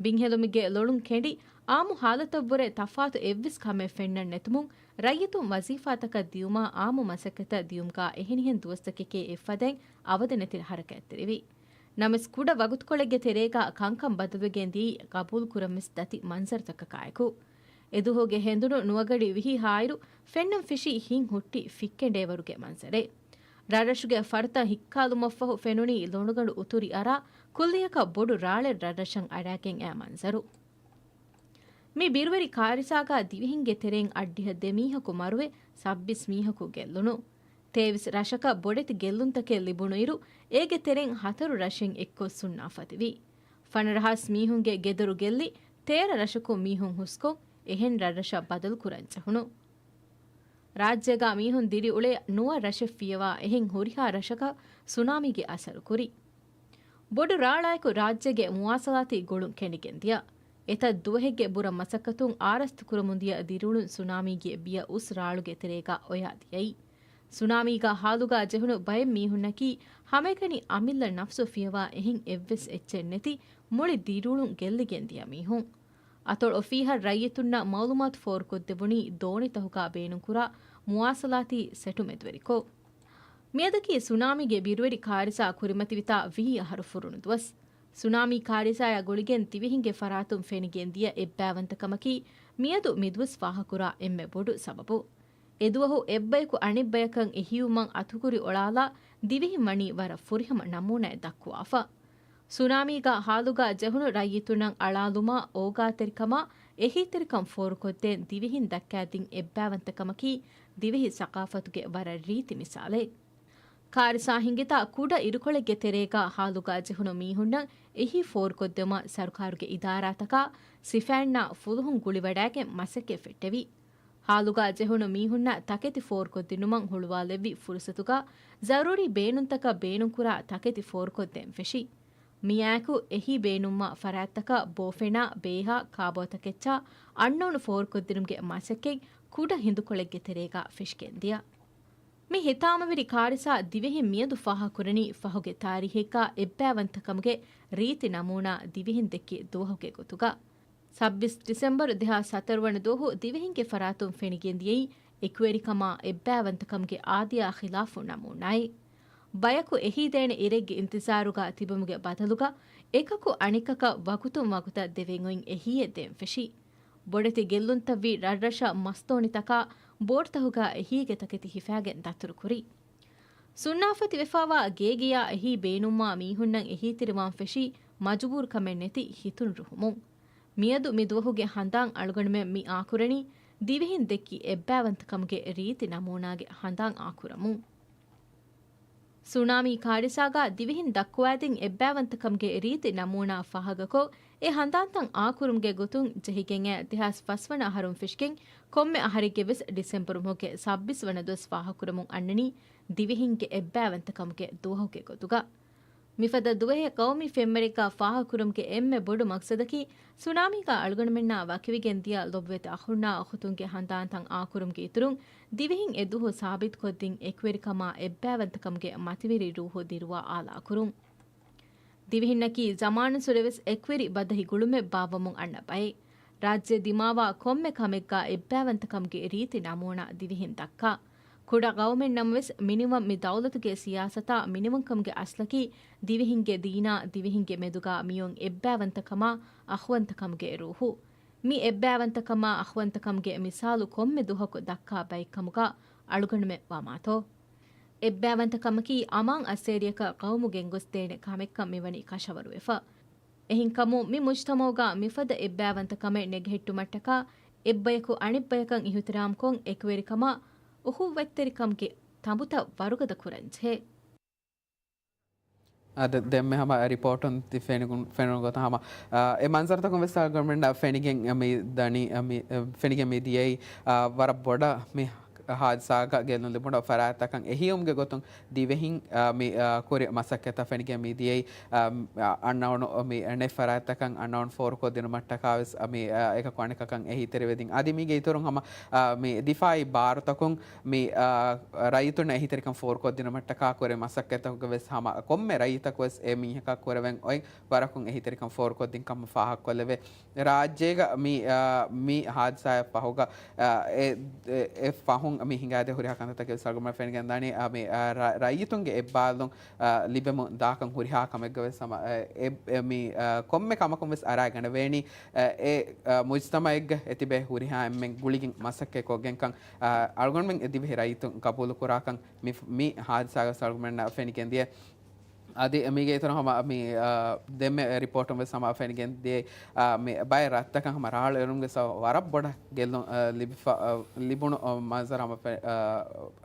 ބިންހެލުމުގެ ލޮޅުން ކެނޑި، އާއްމު ހާލަތަށްވުރެ ތަފާތު އެއްވެސް ކަމެއް ފެންނަން ނެތުމުން، ރައްޔިތުން ވަޒީފާތަކަށް ދިޔުމާ، އާއްމު މަސައްކަތަށް ދިޔުމުގަ އެހެނިހެން ދުވަސްތަކެކޭ އެއްފަދައިން އަވަދެއް ނެތި ހަރަކާތްތެރިވި. ނަމަވެސް، ކުޑަ ވަގުތުކޮޅެއްގެ ތެރޭގަ ކަންކަން ބަދަލުވެގެން ދިޔައީ، ގަބޫލުކުރަންވެސް ދަތި މަންޒަރުތަކަކާއެކު. އެދުވަހުގެ ހެނދުނު ނުވަގަޑި ވިހި ހާއިރު، ފެންނަން ފެށީ ހިތް ހުއްޓި ފިއްކެނޑޭވަރުގެ މަންޒަރެއް. ރަށްރަށުގެ ފަރުތައް ހިއްކާލުމަށްފަހު ފެނުނީ ލޮނުގަނޑު އުތުރި އަރާ ކުއްލިއަކަށް ބޮޑު ރާޅެއް ރަށްރަށަށް އަރާގެން އައި މަންޒަރު. މި ބިރުވެރި ކާރިސާގަ ދިވެހިންގެ ތެރެއިން އަށްޑިހަ ދެ މީހަކު މަރުވެ، ސައްބީސް މީހަކު ގެއްލުނު. ތޭވީސް ރަށަކަށް ބޮޑެތި ގެއްލުންތަކެއް ލިބުނުއިރު، އޭގެ ތެރެއިން ހަތަރު ރަށެއް އެއްކޮށް ސުންނާފަތިވި. ފަނަރަހާސް މީހުންގެ ގެދޮރު ގެއްލި، ތޭރަ ރަށަކުން މީހުން ހުސްކޮށް، އެހެން ރަށްރަށަށް ބަދަލުކުރަން ޖެހުނު. ރާއްޖޭގަ މީހުން ދިރިއުޅޭ ނުވަ ރަށެއް ފިޔަވާ އެހެން ހުރިހާ ރަށަކަށް ސުނާމީގެ އަސަރު ކުރި. ބޮޑު ރާޅާއެކު ރާއްޖޭގެ މުވާސަލާތީ ގުޅުން ކެނޑިގެން ދިޔަ. އެތައް ދުވަހެއްގެ ބުރަ މަސައްކަތުން އާރާސްތުކުރަމުން ދިޔަ ދިރިއުޅުން ސުނާމީގެ ބިޔަ އުސް ރާޅުގެ ތެރޭގަ އޮޔާ ދިޔައީ. ސުނާމީގަ ހާލުގަ ޖެހުނު ބައެއް މީހުންނަކީ ހަމައެކަނި އަމިއްލަ ނަފްސު ފިޔަވާ އެހެން އެއްވެސް އެއްޗެއް ނެތި މުޅި ދިރިއުޅުން ގެއްލިގެން ދިޔަ މީހުން. އަތޮޅު އޮފީހަށް ރައްޔިތުންނަށް މައުލޫމާތު ފޯރުކޮށްދެވުނީ ދޯނިތަހުގަ ބޭނުންކުރާ މުވާސަލާތީ ސެޓު މެދުވެރިކޮށް. މިއަދަކީ ސުނާމީގެ ބިރުވެރި ކާރިސާ ކުރިމަތިވިތާ ވިހި އަހަރު ފުރުނު ދުވަސް. ސުނާމީ ކާރިސާއާ ގުޅިގެން ދިވެހިންގެ ފަރާތުން ފެނިގެން ދިޔަ އެއްބައިވަންތަކަމަކީ މިއަދު މިދުވަސް ފާހަކުރާ އެންމެ ބޮޑު ސަބަބު. އެދުވަހު އެއްބަޔަކު އަނެއްބަޔަކަށް އެހީވުމަށް އަތުކުރި އޮޅާލާ ދިވެހިން ވަނީ ވަރަށް ފުރިހަމަ ނަމޫނާއެއް ދައްކުވާފަ. ސުނާމީގަ ހާލުގަ ޖެހުނު ރައްޔިތުންނަށް އަޅާލުމާ، އޯގާތެރިކަމާ، އެހީތެރިކަން ފޯރުކޮށްދޭން ދިވެހިން ދައްކާދިން އެއްބައިވަންތަކަމަކީ ދިވެހި ސަޤާފަތުގެ ވަރަށް ރީތި މިސާލެއް. ކާރިސާ ހިނގިތާ ކުޑަ އިރުކޮޅެއްގެ ތެރޭގަ ހާލުގަ ޖެހުނު މީހުންނަށް އެހީ ފޯރުކޮށްދެވުމަށް ސަރުކާރުގެ އިދާރާތަކާ ސިފައިންނާ ފުލުހުން ގުޅިވަޑައިގެން މަސައްކަތް ފެއްޓެވި. ހާލުގަ ޖެހުނު މީހުންނަށް ތަކެތި ފޯރުކޮށްދިނުމަށް ހުޅުވާލެއްވި ފުރުސަތުގަ ޒަރޫރީ ބޭނުންތަކަށް ބޭނުންކުރާ ތަކެތި ފޯރުކޮށްދޭން ފެށި. މިއާއެކު އެހީ ބޭނުންވާ ފަރާތްތަކަށް ބޯފެނާ، ބޭހާ، ކާބޯތަކެއްޗާ އަންނައުނު ފޯރުކޮށްދިނުމުގެ މަސައްކަތް ކުޑަ ހިނދުކޮޅެއްގެ ތެރޭގަ ފެށިގެންދިޔަ. މި ހިތާމަވެރި ކާރިސާ ދިވެހިން މިއަދު ފާހަގަކުރަނީ ފަހުގެ ތާރީހެއްގަ އެއްބައިވަންތަކަމުގެ ރީތި ނަމޫނާ ދިވެހިން ދެއްކި ދުވަހުގެ ގޮތުގަ. ސައްބީސް ޑިސެމްބަރު ދެހާސް ހަތަރު ވަނަ ދުވަހު ދިވެހިންގެ ފަރާތުން ފެނިގެންދިޔައީ އެކުވެރިކަމާ އެއްބައިވަންތަކަމުގެ އާދަޔާ ޚިލާފު ނަމޫނާއެއް. ބަޔަކު އެހީދޭނެ އިރެއްގެ އިންތިޒާރުގަ ތިބުމުގެ ބަދަލުގަ އެކަކު އަނެކަކަށް ވަގުތުން ވަގުތަށް ދެވެން އޮތް އެހީއެއް ދޭން ފެށި. ބޮޑެތި ގެއްލުންތައްވީ ރަށްރަށަށް މަސްދޯނިތަކާ ބޯޓްތަހުގަ އެހީގެ ތަކެތި ހިފާގެން ދަތުރުކުރި. ސުންނާފަތިވެފާވާ ގޭގެޔާ އެހީ ބޭނުންވާ މީހުންނަށް އެހީތެރިވާން ފެށީ މަޖުބޫރުކަމެއް ނެތި ހިތުނު ރުހުމުން. މިއަދު މި ދުވަހުގެ ހަނދާން އަޅުގަނޑުމެން މި އާކުރަނީ ދިވެހިން ދެއްކި އެއްބައިވަންތަކަމުގެ ރީތި ނަމޫނާގެ ހަނދާން އާކުރަމުން. ސުނާމީ ކާރިސާގަ ދިވެހިން ދައްކުވާދިން އެއްބައިވަންތަކަމުގެ ރީތި ނަމޫނާ ފާހަގަކޮށް، އެ ހަނދާންތައް އާކުރުމުގެ ގޮތުން ޖެހިގެން އައި ދެހާސް ފަސް ވަނަ އަހަރުން ފެށިގެން ކޮންމެ އަހަރެއްގެ ވެސް ޑިސެމްބަރު މަހުގެ ސައްބީސް ވަނަ ދުވަސް ފާހަގަކުރަމުން އަންނަނީ ދިވެހިންގެ އެއްބައިވަންތަކަމުގެ ދުވަހުގެ ގޮތުގަ. މިފަދަ ދުވަހެއް ޤައުމީ ފެންވަރެއްގަ ފާހަގަކުރުމުގެ އެންމެ ބޮޑު މަޤްޞަދަކީ، ސުނާމީގަ އަޅުގަނޑުމެންނާ ވަކިވެގެން ދިޔަ ލޮބުވެތި އަޚުންނާ އުޚުތުންގެ ހަނދާންތައް އާކުރުމުގެ އިތުރުން، ދިވެހިން އެ ދުވަހު ސާބިތުކޮށްދިން އެކުވެރިކަމާ އެއްބައިވަންތަކަމުގެ މަތިވެރި ރޫޙު ދިރުވާ އާލާކުރުން. ދިވެހިންނަކީ ޒަމާނުއްސުރެވެސް އެކުވެރި ބަދަހި ގުޅުމެއް ބާއްވަމުން އަންނަ ބައެއް. ރާއްޖެ ދިމާވާ ކޮންމެ ކަމެއްގަ އެއްބައިވަންތަކަމުގެ ރީތި ނަމޫނާ ދިވެހިން ދައްކާ. ކުޑަ ޤައުމެއް ނަމަވެސް، މިނިވަން މި ދައުލަތުގެ ސިޔާސަތާ މިނިވަންކަމުގެ އަސްލަކީ ދިވެހިންގެ ދީނާ، ދިވެހިންގެ މެދުގަ މިއޮތް އެއްބައިވަންތަކަމާ އަޚުވަންތަކަމުގެ ރޫޙު. މި އެއްބައިވަންތަކަމާ އަޚުވަންތަކަމުގެ މިސާލު ކޮންމެ ދުވަހަކު ދައްކާ ބައެއްކަމުގަ އަޅުގަނޑުމެން ވަމާތޯ؟ އެއްބައިވަންތަކަމަކީ އަމާން އައްސޭރިއަކަށް ޤައުމު ގެންގޮސްދޭނެ ކަމެއްކަން މިވަނީ ކަށަވަރުވެފަ. އެހެންކަމުން، މި މުޖްތަމަޢުގަ މިފަދަ އެއްބައިވަންތަކަމެއް ނެގެހިއްޓުމަށްޓަކާ، އެއްބަޔަކު އަނެއްބަޔަކަށް އިޙުތިރާމްކޮށް، އެކުވެރިކަމާ އުޚުއްވަތްތެރިކަމުގެ ތަނބުތައް ވަރުގަދަ ކުރަންޖެހޭ. އަދި ދެންމެ ހަމަ ރިޕޯޓުން ތި ފެނިގުން-، ފެނުނު ގޮތަށް ހަމަ، އާ، އެ މަންޒަރުތަކުން ވެސް އަޅުގަނޑުމެންނަށް ފެނިގެން މި ދަނީ، އަ، މި، އަ، ފެނިގެން މި ދިޔައީ، އާ، ވަރަށް ބޮޑަށް މި ހާދިސާގަ ގެއްލުން ލިބުނު ފަރާތްތަކަށް އެހީވުމުގެ ގޮތުން ދިވެހިން، އާ، މި، އާ، ކުރި މަސައްކަތަށް ފެނިގެން މި ދިޔައީ، އާ، އަންނައުނު މި ނެތް ފަރާތްތަކަށް އަންނައުނު ފޯރުކޮށްދިނުމަށްޓަކާ ވެސް، އާ، މި، އާ، އެކަކު އަނެކަކަށް އެހީތެރިވެދިން. އަދި މީގެ އިތުރުން ހަމަ، އާ، މި ދިފާއީ ބާރުތަކުން މި، އާ، ރައްޔިތުންނަށް އެހީތެރިކަން ފޯރުކޮށްދިނުމަށްޓަކާ ކުރި މަސައްކަތްތަކުގަ ވެސް ހަމަ ކޮންމެ ރައްޔިތަކު ވެސް އެ މީހަކާ ކުރެވެން އޮތް ވަރަކުން އެހީތެރިކަން ފޯރުކޮށްދިން ކަމަށް ފާހަގަކޮށްލެވޭ. ރާއްޖޭގަ މި، އާ، މި ހާދިސާއަށް ފަހުގަ، އާ، އެ، އެ، އެ ފަހުން މި ހިނގާދޭ ހުރިހާ ކަންތައްތަކެއް ވެސް އަޅުގަނޑުމެން ފެނިގެންދާނީ، އާ، މި، އާ، ރަ-، ރައްޔިތުންގެ އެއްބާލުން، އާ، ލިބެމުން ދާކަން ހުރިހާ ކަމެއްގަ ވެސް ހަމަ، އާ، އެ، އެ، މި، އާ، ކޮންމެ ކަމަކުން ވެސް އަރާގަނެވޭނީ، އާ، އެ، އާ، މުޖްތަމަޢެއްގަ އެތިބޭ ހުރިހާ އެންމެން ގުޅިގެން މަސައްކަތް ކޮށްގެންކަން، އާ، އަޅުގަނޑުމެން އެ ދިވެހި ރައްޔިތުން ގަބޫލުކުރާކަން މި، މި ހާދިސާގަ ވެސް އަޅުގަނޑުމެންނަށް ފެނިގެންދިޔަ. އަދި މީގެ އިތުރު ހަމަ މި، އާ، ދެންމެ ރިޕޯޓުން ވެސް ހަމަ ފެނިގެން ދިޔައީ، އާ، މި ބައެއް ރަށްތަކަށް ހަމަ ރާޅު އެޅުމުގެ ސަބަބުން ވަރަށް ބޮޑަށް ގެއްލުން، އާ، ލިބިފަ-، އާ، ލިބުނު، އާ، މަންޒަރު ހަމަ ފެ-، އާ،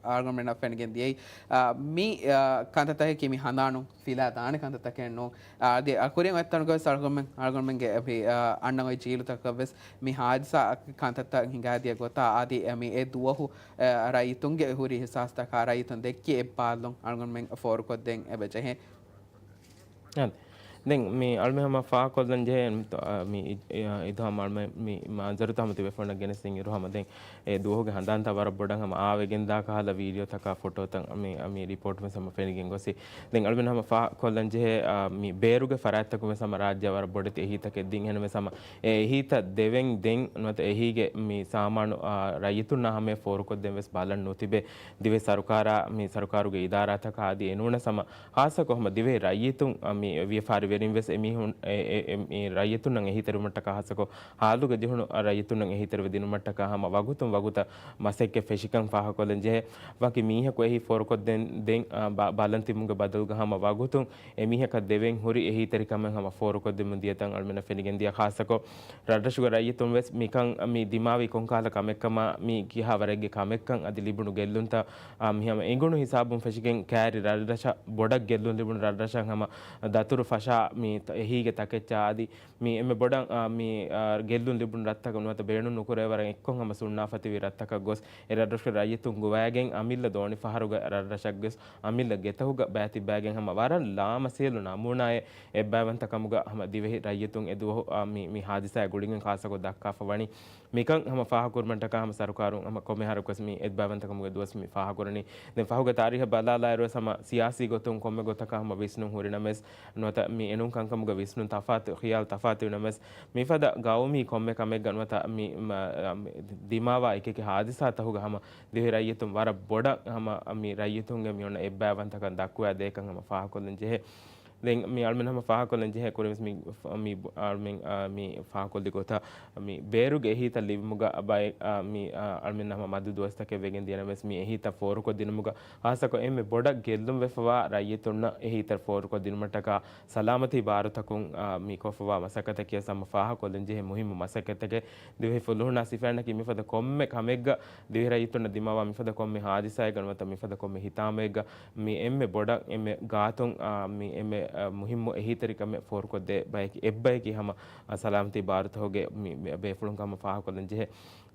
އަޅުގަނޑުމެންނަށް ފެނިގެން ދިޔައީ. އާ، މި، އާ، ކަންތައްތަކަކީ މި ހަނދާނުން ފިލާ ދާނެ ކަންތައްތަކެއް ނޫން. އާ، އަދި އަ، ކުރިން އޮތްތަނުގަ ވެސް އަޅުގަނޑުމެން، އަޅުގަނޑުމެންގެ މި، އާ، އަންނަ އޮތް ޖީލުތަކަށް ވެސް މި ހާދިސާ ކަންތައްތައް ހިނގާދިޔަ ގޮތާ އަދި މި އެ ދުވަހު އަ، ރައްޔިތުންގެ ހުރި އިޙްސާސްތަކާ ރައްޔިތުން ދެއްކި އެއްބާލުން އަޅުގަނޑުމެން ފޯރުކޮށްދޭން އެބަޖެހޭ. އާ، ދެން މި އަޅުމެން ހަމަ ފާހަގަކޮށްލަން ޖެހޭ، މި، އާ، މި އި-، އި-، އާ، އިދުހާމް އަޅުމެން މި މަންޒަރުތައް ހަމަ ތިބޭފުޅުންނަށް ގެނެސްދިން އިރު ހަމަ ދެން އެ ދުވަހުގެ ހަނދާންތައް ވަރަށް ބޮޑަށް ހަމަ އާވެގެންދާ ކަހަލަ ވީޑިއޯތަކާ ފޮޓޯތައް މި، މި ރިޕޯޓު ވެސް ހަމަ ފެނިގެން ގޮސް. ދެން އަޅުމެން ހަމަ ފާހަގަކޮށްލަން ޖެހޭ، އާ، މި ބޭރުގެ ފަރާތްތަކުން ވެސް ހަމަ ރާއްޖެ ވަރަށް ބޮޑެތި އެހީތަކެއް ދިން. އެހެންވެސް ހަމަ އެ އެހީތައް ދެވެން ދެން ނުވަތަ އެހީގެ މި ސާމާނު، އާ، ރައްޔިތުންނާ ހަމަޔަށް ފޯރުކޮށްދޭން ވެސް ބަލަން ނުތިބޭ. ދިވެހި ސަރުކާރާ، މި ސަރުކާރުގެ އިދާރާތަކާ އަދި އެނޫނަސް ހަމަ ޚާއްޞަކޮށް ހަމަ ދިވެހި ރައްޔިތުން، އާ، މި ވިޔަފާރިވެރިން ވެސް އެމީހުން އެ، އެ، އެ، އެ ރައްޔިތުންނަށް އެހީތެރިވުމަށްޓަކާ ޚާއްޞަކޮށް ހާލުގަ ޖެހުނު ރައްޔިތުންނަށް އެހީތެރިވެ ދިނުމަށްޓަކާ ހަމަ ވަގުތުން ވަގުތަށް މަސައްކަތް ފެށިކަން ފާހަގަކޮށްލަން ޖެހޭ. ވަކި މީހަކު އެހީ ފޯރުކޮށްދޭން ދެން، އާ، ބަ-، ބަލަން ތިބުމުގެ ބަދަލުގަ ހަމަ ވަގުތުން އެމީހަކަށް ދެވެން ހުރި އެހީތެރިކަމެއް ހަމަ ފޯރުކޮށްދެމުން ދިޔަތަން އަޅުމެންނަށް ފެނިގެން ދިޔަ. ޚާއްޞަކޮށް، ރަށްރަށުގެ ރައްޔިތުން ވެސް މިކަން މި ދިމާވީ ކޮންކަހަލަ ކަމެއްކަމާ، މި ކިހާ ވަރެއްގެ ކަމެއްކަން އަދި ލިބުނު ގެއްލުންތައް، އާ، މި ހަމަ އެނގުނު ހިސާބުން ފެށިގެން ކައިރި ރަށްރަށަށް ބޮޑަށް ގެއްލުން ލިބުނު ރަށްރަށަށް ހަމަ ދަތުރު ފަށާ މި ތަ-، އެހީގެ ތަކެއްޗާ އަދި މި އެންމެ ބޮޑަށް، އާ، މި، އާ، ގެއްލުން ލިބުނު ރަށްތަކަށް ނުވަތަ ބޭނުން ނުކުރެވޭ ވަރަށް އެއްކޮށް ހަމަ ސުންނާފަ ތިބި ރަށްތަކަށް ގޮސް، އެ ރަށްރަށުގެ ރައްޔިތުން ގޮވައިގެން އަމިއްލަ ދޯނިފަހަރުގެ ރަށްރަށަށް ގޮސް، އަމިއްލަ ގެތަކުގަ ބައިތިއްބައިގެން ހަމަ ވަރަށް ލާމަސޭލު ނަމޫނާއެއް އެއްބައިވަންތަކަމުގަ ހަމަ ދިވެހި ރައްޔިތުން އެ ދުވަހު، އާ، މި، މި ހާދިސާއާ ގުޅިގެން ޚާއްޞަކޮށް ދައްކާފަ ވަނީ. މިކަން ހަމަ ފާހަގަކުރުމަށްޓަކާ ހަމަ ސަރުކާރުން ހަމަ ކޮންމެ އަހަރަކުވެސް މި އެއްބައިވަންތަކަމުގެ ދުވަސް މި ފާހަގަކުރަނީ. ދެން ފަހުގެ ތާރީހަށް ބަލާލާއިރުވެސް ހަމަ ސިޔާސީ ގޮތުން ކޮންމެ ގޮތަކަށް ހަމަ ވިސްނުން ހުރިނަމަވެސް، ނުވަތަ މި އެނޫން ކަންކަމުގެ ވިސްނުން ތަފާތު، ޚިޔާލު ތަފާތުވިނަމަވެސް، މިފަދަ ގައުމީ ކޮންމެ ކަމެއްގަ ނުވަތަ މި، މަ-، މި ދިމާވާ އެކިއެކި ހާދިސާތަކުގަ ހަމަ ދިވެހި ރައްޔިތުން ވަރަށް ބޮޑަށް ހަމަ މި ރައްޔިތުންގެ މި އޮންނަ އެއްބައިވަންތަކަން ދައްކުވާ ދޭކަން ހަމަ ފާހަގަކޮށްލަން ޖެހޭ. ދެން މި އަޅުމެން ހަމަ ފާހަގަކޮށްލަން ޖެހޭ ކުރިންވެސް މި، މި އަޅުމެން، އާ، މި ފާހަގަކޮށްލި ގޮތަށް މި ބޭރުގެ އެހީތައް ލިބުމުގަ ބައެއް، އާ، މި، އާ، އަޅުމެން ހަމަ މަދު ދުވަސްތަކެއް ވެގެން ދިޔަނަމަވެސް މި އެހީތައް ފޯރުކޮށްދިނުމުގަ ޚާއްޞަކޮށް އެންމެ ބޮޑަށް ގެއްލުންވެފަވާ ރައްޔިތުންނަށް އެހީތައް ފޯރުކޮށްދިނުމަށްޓަކާ ސަލާމަތީ ބާރުތަކުން، އާ، މި ކޮށްފަވާ މަސައްކަތަކީ ހަމަ ފާހަގަކޮށްލަން ޖެހޭ މުހިއްމު މަސައްކަތެއް. ދިވެހި ފުލުހުންނާ ސިފައިންނަކީ މިފަދަ ކޮންމެ ކަމެއްގަ ދިވެހި ރައްޔިތުންނަށް ދިމާވާ މިފަދަ ކޮންމެ ހާދިސާއެއްގަ ނުވަތަ މިފަދަ ކޮންމެ ހިތާމައެއްގަ މި އެންމެ ބޮޑަށް އެންމެ ގާތުން، އާ، މި އެންމެ އަ، މުހިއްމު އެހީތެރިކަމެއް ފޯރުކޮށްދޭ ބަޔަކީ، އެއްބަޔަކީ ހަމަ، އަ، ސަލާމަތީ ބާރުތަކުގެ މި، މި ބޭފުޅުން ހަމަ ފާހަގަކޮށްލަން ޖެހޭ.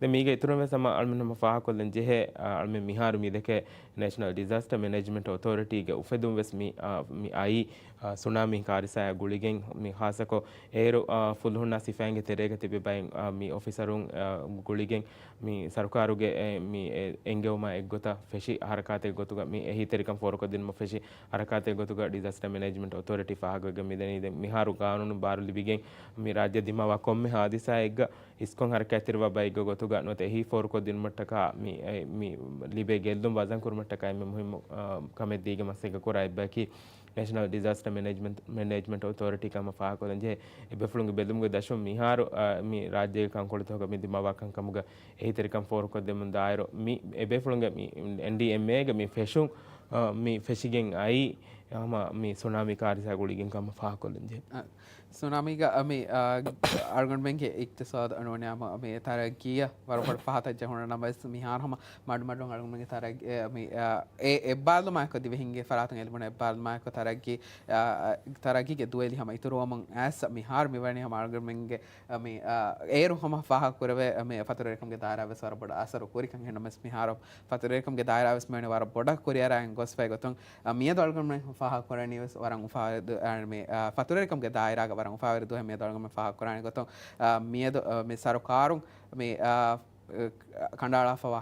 ދެން މީގެ އިތުރުން ވެސް ހަމަ އަޅުމެން ހަމަ ފާހަގަކޮށްލަން ޖެހޭ، އަ، އަޅުމެން މިހާރު މި ދެކޭ ނޭޝަނަލް ޑިޒާސްޓަރ މެނޭޖްމަންޓް އޮތޯރިޓީގެ އުފެދުން ވެސް މި، އަ، މި އައީ، އަ، ސުނާމީ ކާރިސާއާ ގުޅިގެން މި ޚާއްސަކޮށް އޭރު، އާ، ފުލުހުންނާ ސިފައިންގެ ތެރޭގަ ތިބި ބައިން، އާ، މި އޮފިސަރުން، އާ، ގުޅިގެން މި ސަރުކާރުގެ، އެ، މި، އެ، އެންގެވުމާ އެއްގޮތަށް ފެށި ހަރަކާތެއް ގޮތުގަ މި އެހީތެރިކަން ފޯރުކޮށްދިނުމަށް ފެށި ހަރަކާތެއް ގޮތުގަ ޑިޒާސްޓަރ މެނޭޖްމަންޓް އޮތޯރިޓީ ފާހަގަވެގެން މިދަނީ. ދެން މިހާރު ގާނޫނު ބާރު ލިބިގެން މި ރާއްޖެ ދިމާވާ ކޮންމެ ހާދިސާއެއްގަ އިސްކޮށް ހަރަކާތްތެރިވާ ބައެއްގެ ގޮތުގަ ނުވަތަ އެހީ ފޯރުކޮށްދިނުމަށްޓަކާ މި، އެ، މި ލިބޭ ގެއްލުން ވަޒަން ކުރުމަށްޓަކާ އެންމެ މުހިއްމު، އާ، ކަމެއް ދީގެ މަސައްކަތް ކުރާ އެއްބަޔަކީ ނޭޝަނަލް ޑިޒާސްޓަރ މެނޭޖްމަންޓް، މެނޭޖްމަންޓް އޮތޯރިޓީ ކަމަށް ފާހަގަކޮށްލަން ޖެހޭ. އެބޭފުޅުންގެ ބެލުމުގެ ދަށުން މިހާރު، އާ، މި ރާއްޖޭގެ ކަންކޮޅުތަކުގަ މި ދިމާވާ ކަންކަމުގަ އެހީތެރިކަން ފޯރުކޮށްދެމުން ދާއިރު މި އެބޭފުޅުންގެ މި އެންޑީއެމްއޭގެ މި ފެށުން، އާ، މި ފެށިގެން އައީ ހަމަ މި ސުނާމީ ކާރިސާ ގުޅިގެން ކަމަށް ފާހަގަކޮށްލަން ޖެހޭ. އަ، ސުނާމީގަ، އަ، މި، އަ، އަޅުގަނޑުމެންގެ އިޤްތިޞާދު ނޫނީ ހަމަ މި ތަރައްގީއަށް ވަރަށް ބޮޑު ފަހަތަށް ޖެހުނު ނަމަވެސް، މިހާރު ހަމަ މަޑުމަޑުން އަޅުގަނޑުމެންގެ ތަރައްގީ، އެ، މި، އަ، އެ އެއްބާރުލުމާއެކު ދިވެހިންގެ ފަރާތުން އެ ލިބުނު އެއްބާރުލުމާއެކު ތަރައްގީ، އަ، އަ، ތަރައްގީގެ ދުވެލި ހަމަ އިތުރުވަމުން އައިސް މިހާރު މިވަނީ ހަމަ އަޅުގަނޑުމެންގެ، އަ، މި، އަ، އޭރު ހަމަ ފާހަގަކުރެވޭ، އަ، މި ފަތުރުވެރިކަމުގެ ދާއިރާ ވެސް ވަރަށް ބޮޑަށް އަސަރު ކުރިކަން. އެހެންނަމަވެސް މިހާރު ފަތުރުވެރިކަމުގެ ދާއިރާ ވެސް މިވަނީ ވަރަށް ބޮޑަށް ކުރިއަރާގެން ގޮސްފައި ގޮތުން، އަ، މިއަދު އަޅުގަނޑުމެން ފާހަގަކުރަނީ ވެސް ވަރަށް އުފާވެރި ދު-، އަ، މި، އަ، ފަތުރުވެރިކަމުގެ ދާއިރާގަ ވަރަށް އުފާވެރި ދުވަހެއް މިއަދު އަޅުގަނޑުމެން ފާހަގަކުރާނެ ގޮތުން، އަ، މިއަދު، އަ، މި ސަރުކާރުން މި، އަ، އަ، ކަނޑައަޅާފަވާ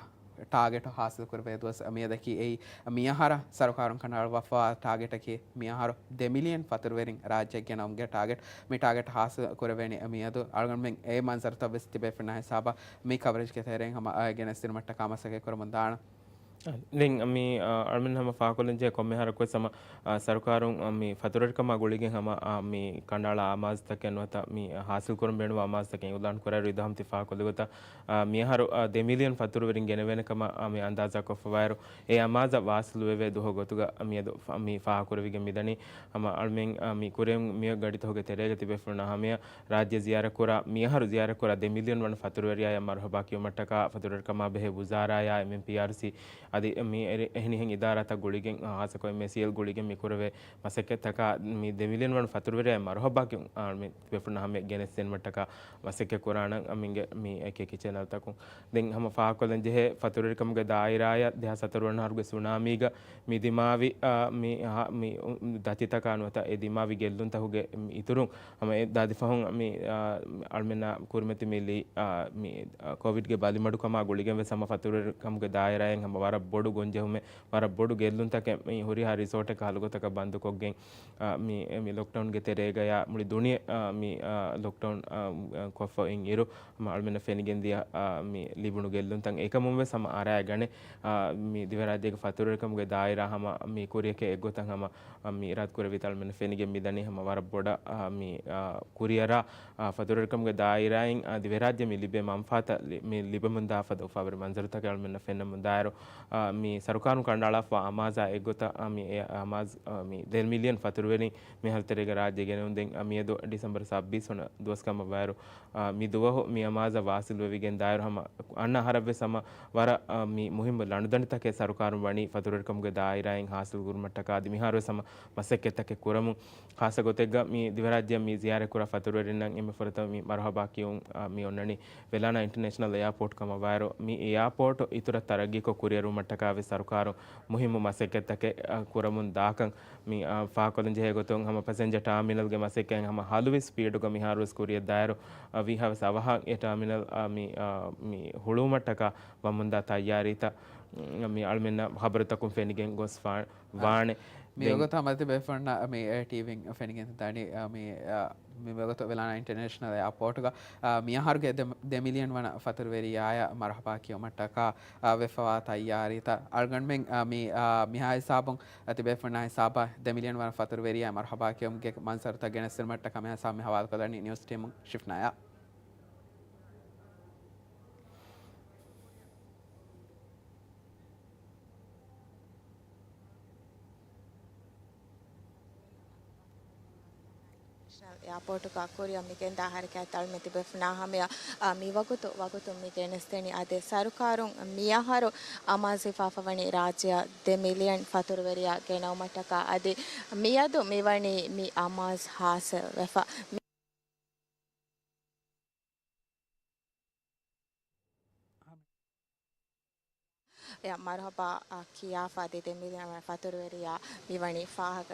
ޓާގެޓް ހާސިލް ކުރެވޭ ދުވަސް މިއަދަކީ އެއީ، މިއަހަރަށް ސަރުކާރުން ކަނޑައަޅުއްވާފަވާ ޓާގެޓަކީ މިއަހަރު ދެ މިލިއަން ފަތުރުވެރިން ރާއްޖެ ގެނައުމުގެ ޓާގެޓް. މި ޓާގެޓް ހާސިލް ކުރެވޭނީ މިއަދު އަޅުގަނޑުމެން އެ މަންޒަރުތައް ވެސް ތިބޭފުޅުންނާ ހިސާބަށް މި ކަވަރޭޖްގެ ތެރެއިން ހަމަ، އަ، ގެނެސްދިނުމަށްޓަކާ މަސައްކަތް ކުރަމުން ދާނަން. ދެން މި، އަ، އަޅުމެން ހަމަ ފާހަގަކޮށްލަންޖެހޭ ކޮންމެ އަހަރަކުވެސް ހަމަ، އަ، ސަރުކާރުން، އަ، މި ފަތުރުވެރިކަމާ ގުޅިގެން ހަމަ، އަ، މި ކަނޑައަޅާ އަމާޒުތަކެއް ނުވަތަ މި ހާސިލް ކުރަން ބޭނުންވާ އަމާޒުތަކެއް އިއުލާން ކުރާއިރު އިދާހަމް ތި ފާހަގަކޮށްލި ގޮތަށް، އަ، މިއަހަރު، އަ، ދެ މިލިއަން ފަތުރުވެރިން ގެނެވޭނެ ކަމަށް، އަ، މި އަންދާޒާކޮށްފަވާއިރު، އެ އަމާޒަށް ވާސިލުވެވޭ ދުވަހު ގޮތުގަ މިއަދު ފަ-، މި ފާހަގަކުރެވިގެން މިދަނީ. ހަމަ އަޅުމެން، އަ، މި ކުރިއަށް މި ގަޑިތަކުގެ ތެރޭގަ ތިބޭފުޅުންނާ ހަމަޔަށް ރާއްޖެ ޒިޔާރަތްކުރާ، މިއަހަރު ޒިޔާރަތްކުރާ ދެ މިލިއަން ވަނަ ފަތުރުވެރިޔާޔަށް މަރުހަބާ ކިޔުމަށްޓަކާ ފަތުރުވެރިކަމާ ބެހޭ ވުޒާރާޔާ އެމްއެންޕީއާރްސީ އަދި މި އެ-، އެހެނިހެން އިދާރާތައް ގުޅިގެން، އާ، ހާއްސަކޮށް އެމްއޭސީއެލް ގުޅިގެން މި ކުރެވޭ މަސައްކަތްތަކާ މި ދެ މިލިއަން ވަނަ ފަތުރުވެރިޔާ މަރުހަބާ ކިޔުން، އާ، މި ތިބޭފުޅުންނަށް ހަމަ ގެނެސްދިނުމަށްޓަކާ މަސައްކަތް ކުރާނަން އަމިންގެ މި އެކި އެކި ޗެނަލްތަކުން. ދެން ހަމަ ފާހަގަކޮށްލަން ޖެހޭ ފަތުރުވެރިކަމުގެ ދާއިރާޔަށް ދެހާސް ސަތަރު ވަނަ އަހަރުގެ ސުނާމީގަ މި ދިމާވި، އާ، މި ހާ-، މި ދަތިތަކާ ނުވަތަ އެ ދިމާވި ގެއްލުންތަކުގެ މި އިތުރުން ހަމަ އެ ދާދި ފަހުން މި، އާ، އަޅުމެންނާ ކުރިމަތި މި ލީ، އާ، މި، އާ، ކޮވިޑްގެ ބަލިމަޑުކަމާ ގުޅިގެން ވެސް ހަމަ ފަތުރުވެރިކަމުގެ ދާއިރާއިން ހަމަ ވަރަށް ބޮޑު ގޮންޖެހުމެއް، ވަރަށް ބޮޑު ގެއްލުންތަކެއް މި ހުރިހާ ރިސޯޓެއް ހަލުގޮތަކަށް ބަންދުކޮށްގެން، އާ، މި، މި ލޮކްޑައުންގެ ތެރޭގަޔާ މުޅި ދުނިޔެ، އާ، މި، އާ، ލޮކްޑައުން، އާ، ކޮށްފަ އިން އިރު، ހަމަ އަޅުމެންނަށް ފެނިގެންދިޔަ، އާ، މި ލިބުނު ގެއްލުންތައް އެކަމުން ވެސް ހަމަ އަރާގަނެ، އާ، މި ދިވެހިރާއްޖޭގެ ފަތުރުވެރިކަމުގެ ދާއިރާ ހަމަ މި ކުރިއަކީ އެއްގޮތަށް ހަމަ، އާ، މި އިރާދަކުރެއްވިތާ އަޅުމެންނަށް ފެނިގެން މިދަނީ ހަމަ ވަރަށް ބޮޑަށް، އާ، މި، އާ، ކުރިއަރާ، އާ، ފަތުރުވެރިކަމުގެ ދާއިރާއިން، އާ، ދިވެހިރާއްޖެ މި ލިބޭ މަންފާތައް ލި-، މި ލިބެމުންދާ ފަދަ އުފާވެރި މަންޒަރުތަކެއް އަޅުމެންނަށް ފެންނަމުން ދާއިރު، އާ، މި ސަރުކާރުން ކަނޑައަޅާފަ އަމާޒާ އެއްގޮތަށް، އާ، މި އެ އަމާޒް، އާ، މި ދެ މިލިއަން ފަތުރުވެރިން މިހާރު ތެރޭގަ ރާއްޖެ ގެނެވުން ދެން، އާ، މިއަދު ޑިސެމްބަރު ސައްބީސް ވަނަ ދުވަސް ކަމަށް ވާއިރު، އާ، މި ދުވަހު މި އަމާޒަށް ވާސިލުވެވިގެން ދާއިރު ހަމަ އަންނަ އަހަރަށްވެސް ހަމަ ވަރަށް، އާ، މި މުހިއްމު ލަނޑުދަނޑިތަކެއް ސަރުކާރުން ވަނީ ފަތުރުވެރިކަމުގެ ދާއިރާއިން ހާސިލް ކުރުމަށްޓަކާ އަދި މިހާރުވެސް ހަމަ މަސައްކަތްތަކެއް ކުރަމުން. ޚާއްސަ ގޮތެއްގަ މި ދިވެހިރާއްޖެއަށް މި ޒިޔާރަތްކުރާ ފަތުރުވެރިންނަށް އެންމެ ފުރަތަމަ މި މަރުހަބާ ކިޔުން، އާ، މި އޮންނަނީ ވެލާނާ އިންޓަރނޭޝަނަލް އެއާޕޯޓް ކަމަށް ވާއިރު، މި އެއާޕޯޓް އިތުރަށް ތަރައްގީކޮށް ކުރިއަރުވުމަށްޓަކާވެސް ސަރުކާރުން މުހިއްމު މަސައްކަތްތަކެއް، އާ، ކުރަމުން ދާކަން މި، އާ، ފާހަގަކޮށްލަން ޖެހޭ ގޮތުން ހަމަ ޕަސެންޖަ ޓާމިނަލްގެ މަސައްކަތް ހަމަ ހަލުވި ސްޕީޑުގަ މިހާރުވެސް ކުރިއަށް ދާއިރު، އާ، ވީހާވެސް އަވަހަށް އެ ޓާމިނަލް، އާ، މި، އާ، މި ހުޅުވުމަށްޓަކާ ވަމުންދާ ތައްޔާރީތައް، މި އަޅުމެންނަށް ޚަބަރުތަކުން ފެނިގެން ގޮސްފާ-، ވާނެ. މި ދެން ވަގުތު ހަމަ ތިބޭފުޅުންނަށް މި ޓީވީން ފެނިގެން ދާނީ، މި، މި ވަގުތު ވެލާނާ އިންޓަރނޭޝަނަލް އެއާޕޯޓުގަ، މި އަހަރުގެ ދެ، ދެ މިލިއަން ވަނަ ފަތުރުވެރިޔާޔަށް މަރުހަބާ ކިޔުމަށްޓަކާ، ވެފަވާ ތައްޔާރީތައް އަޅުގަނޑުމެން، މި، މިހާ ހިސާބުން، ތިބޭފުޅުންނާ ހިސާބަށް ދެ މިލިއަން ވަނަ ފަތުރުވެރިޔާ މަރުހަބާ ކިޔުމުގެ މަންޒަރުތައް ގެނެސްދިނުމަށްޓަކާ މިހާ ހިސާބު މި ހަވާލުކޮށްލަނީ ނިއުސް ޓީމުން. ޝިފްނާޔާ. އެއާޕޯޓުގަ ކުރިއަށް މިގެންދާ ހަރަކާތް ދަޅުމެ ތިބެފުނާ ހަމަޔަށް، އާ، މިވަގުތު، ވަގުތު މި ގެނެސްދެނީ އަދި ސަރުކާރުން މިއަހަރު އަމާޒު ހިފާފަވަނީ ރާއްޖެއަށް ދެ މިލިއަން ފަތުރުވެރިޔާ ގެނައުމަށްޓަކާ އަދި މިއަދު މިވަނީ މި އަމާޒު ހާސިލްވެފަ. އެ މަރުހަބާ، އާ، ކިޔާފަ އަދި ދެ މިލިއަން ފަތުރުވެރިޔާ މިވަނީ ފާހަގަ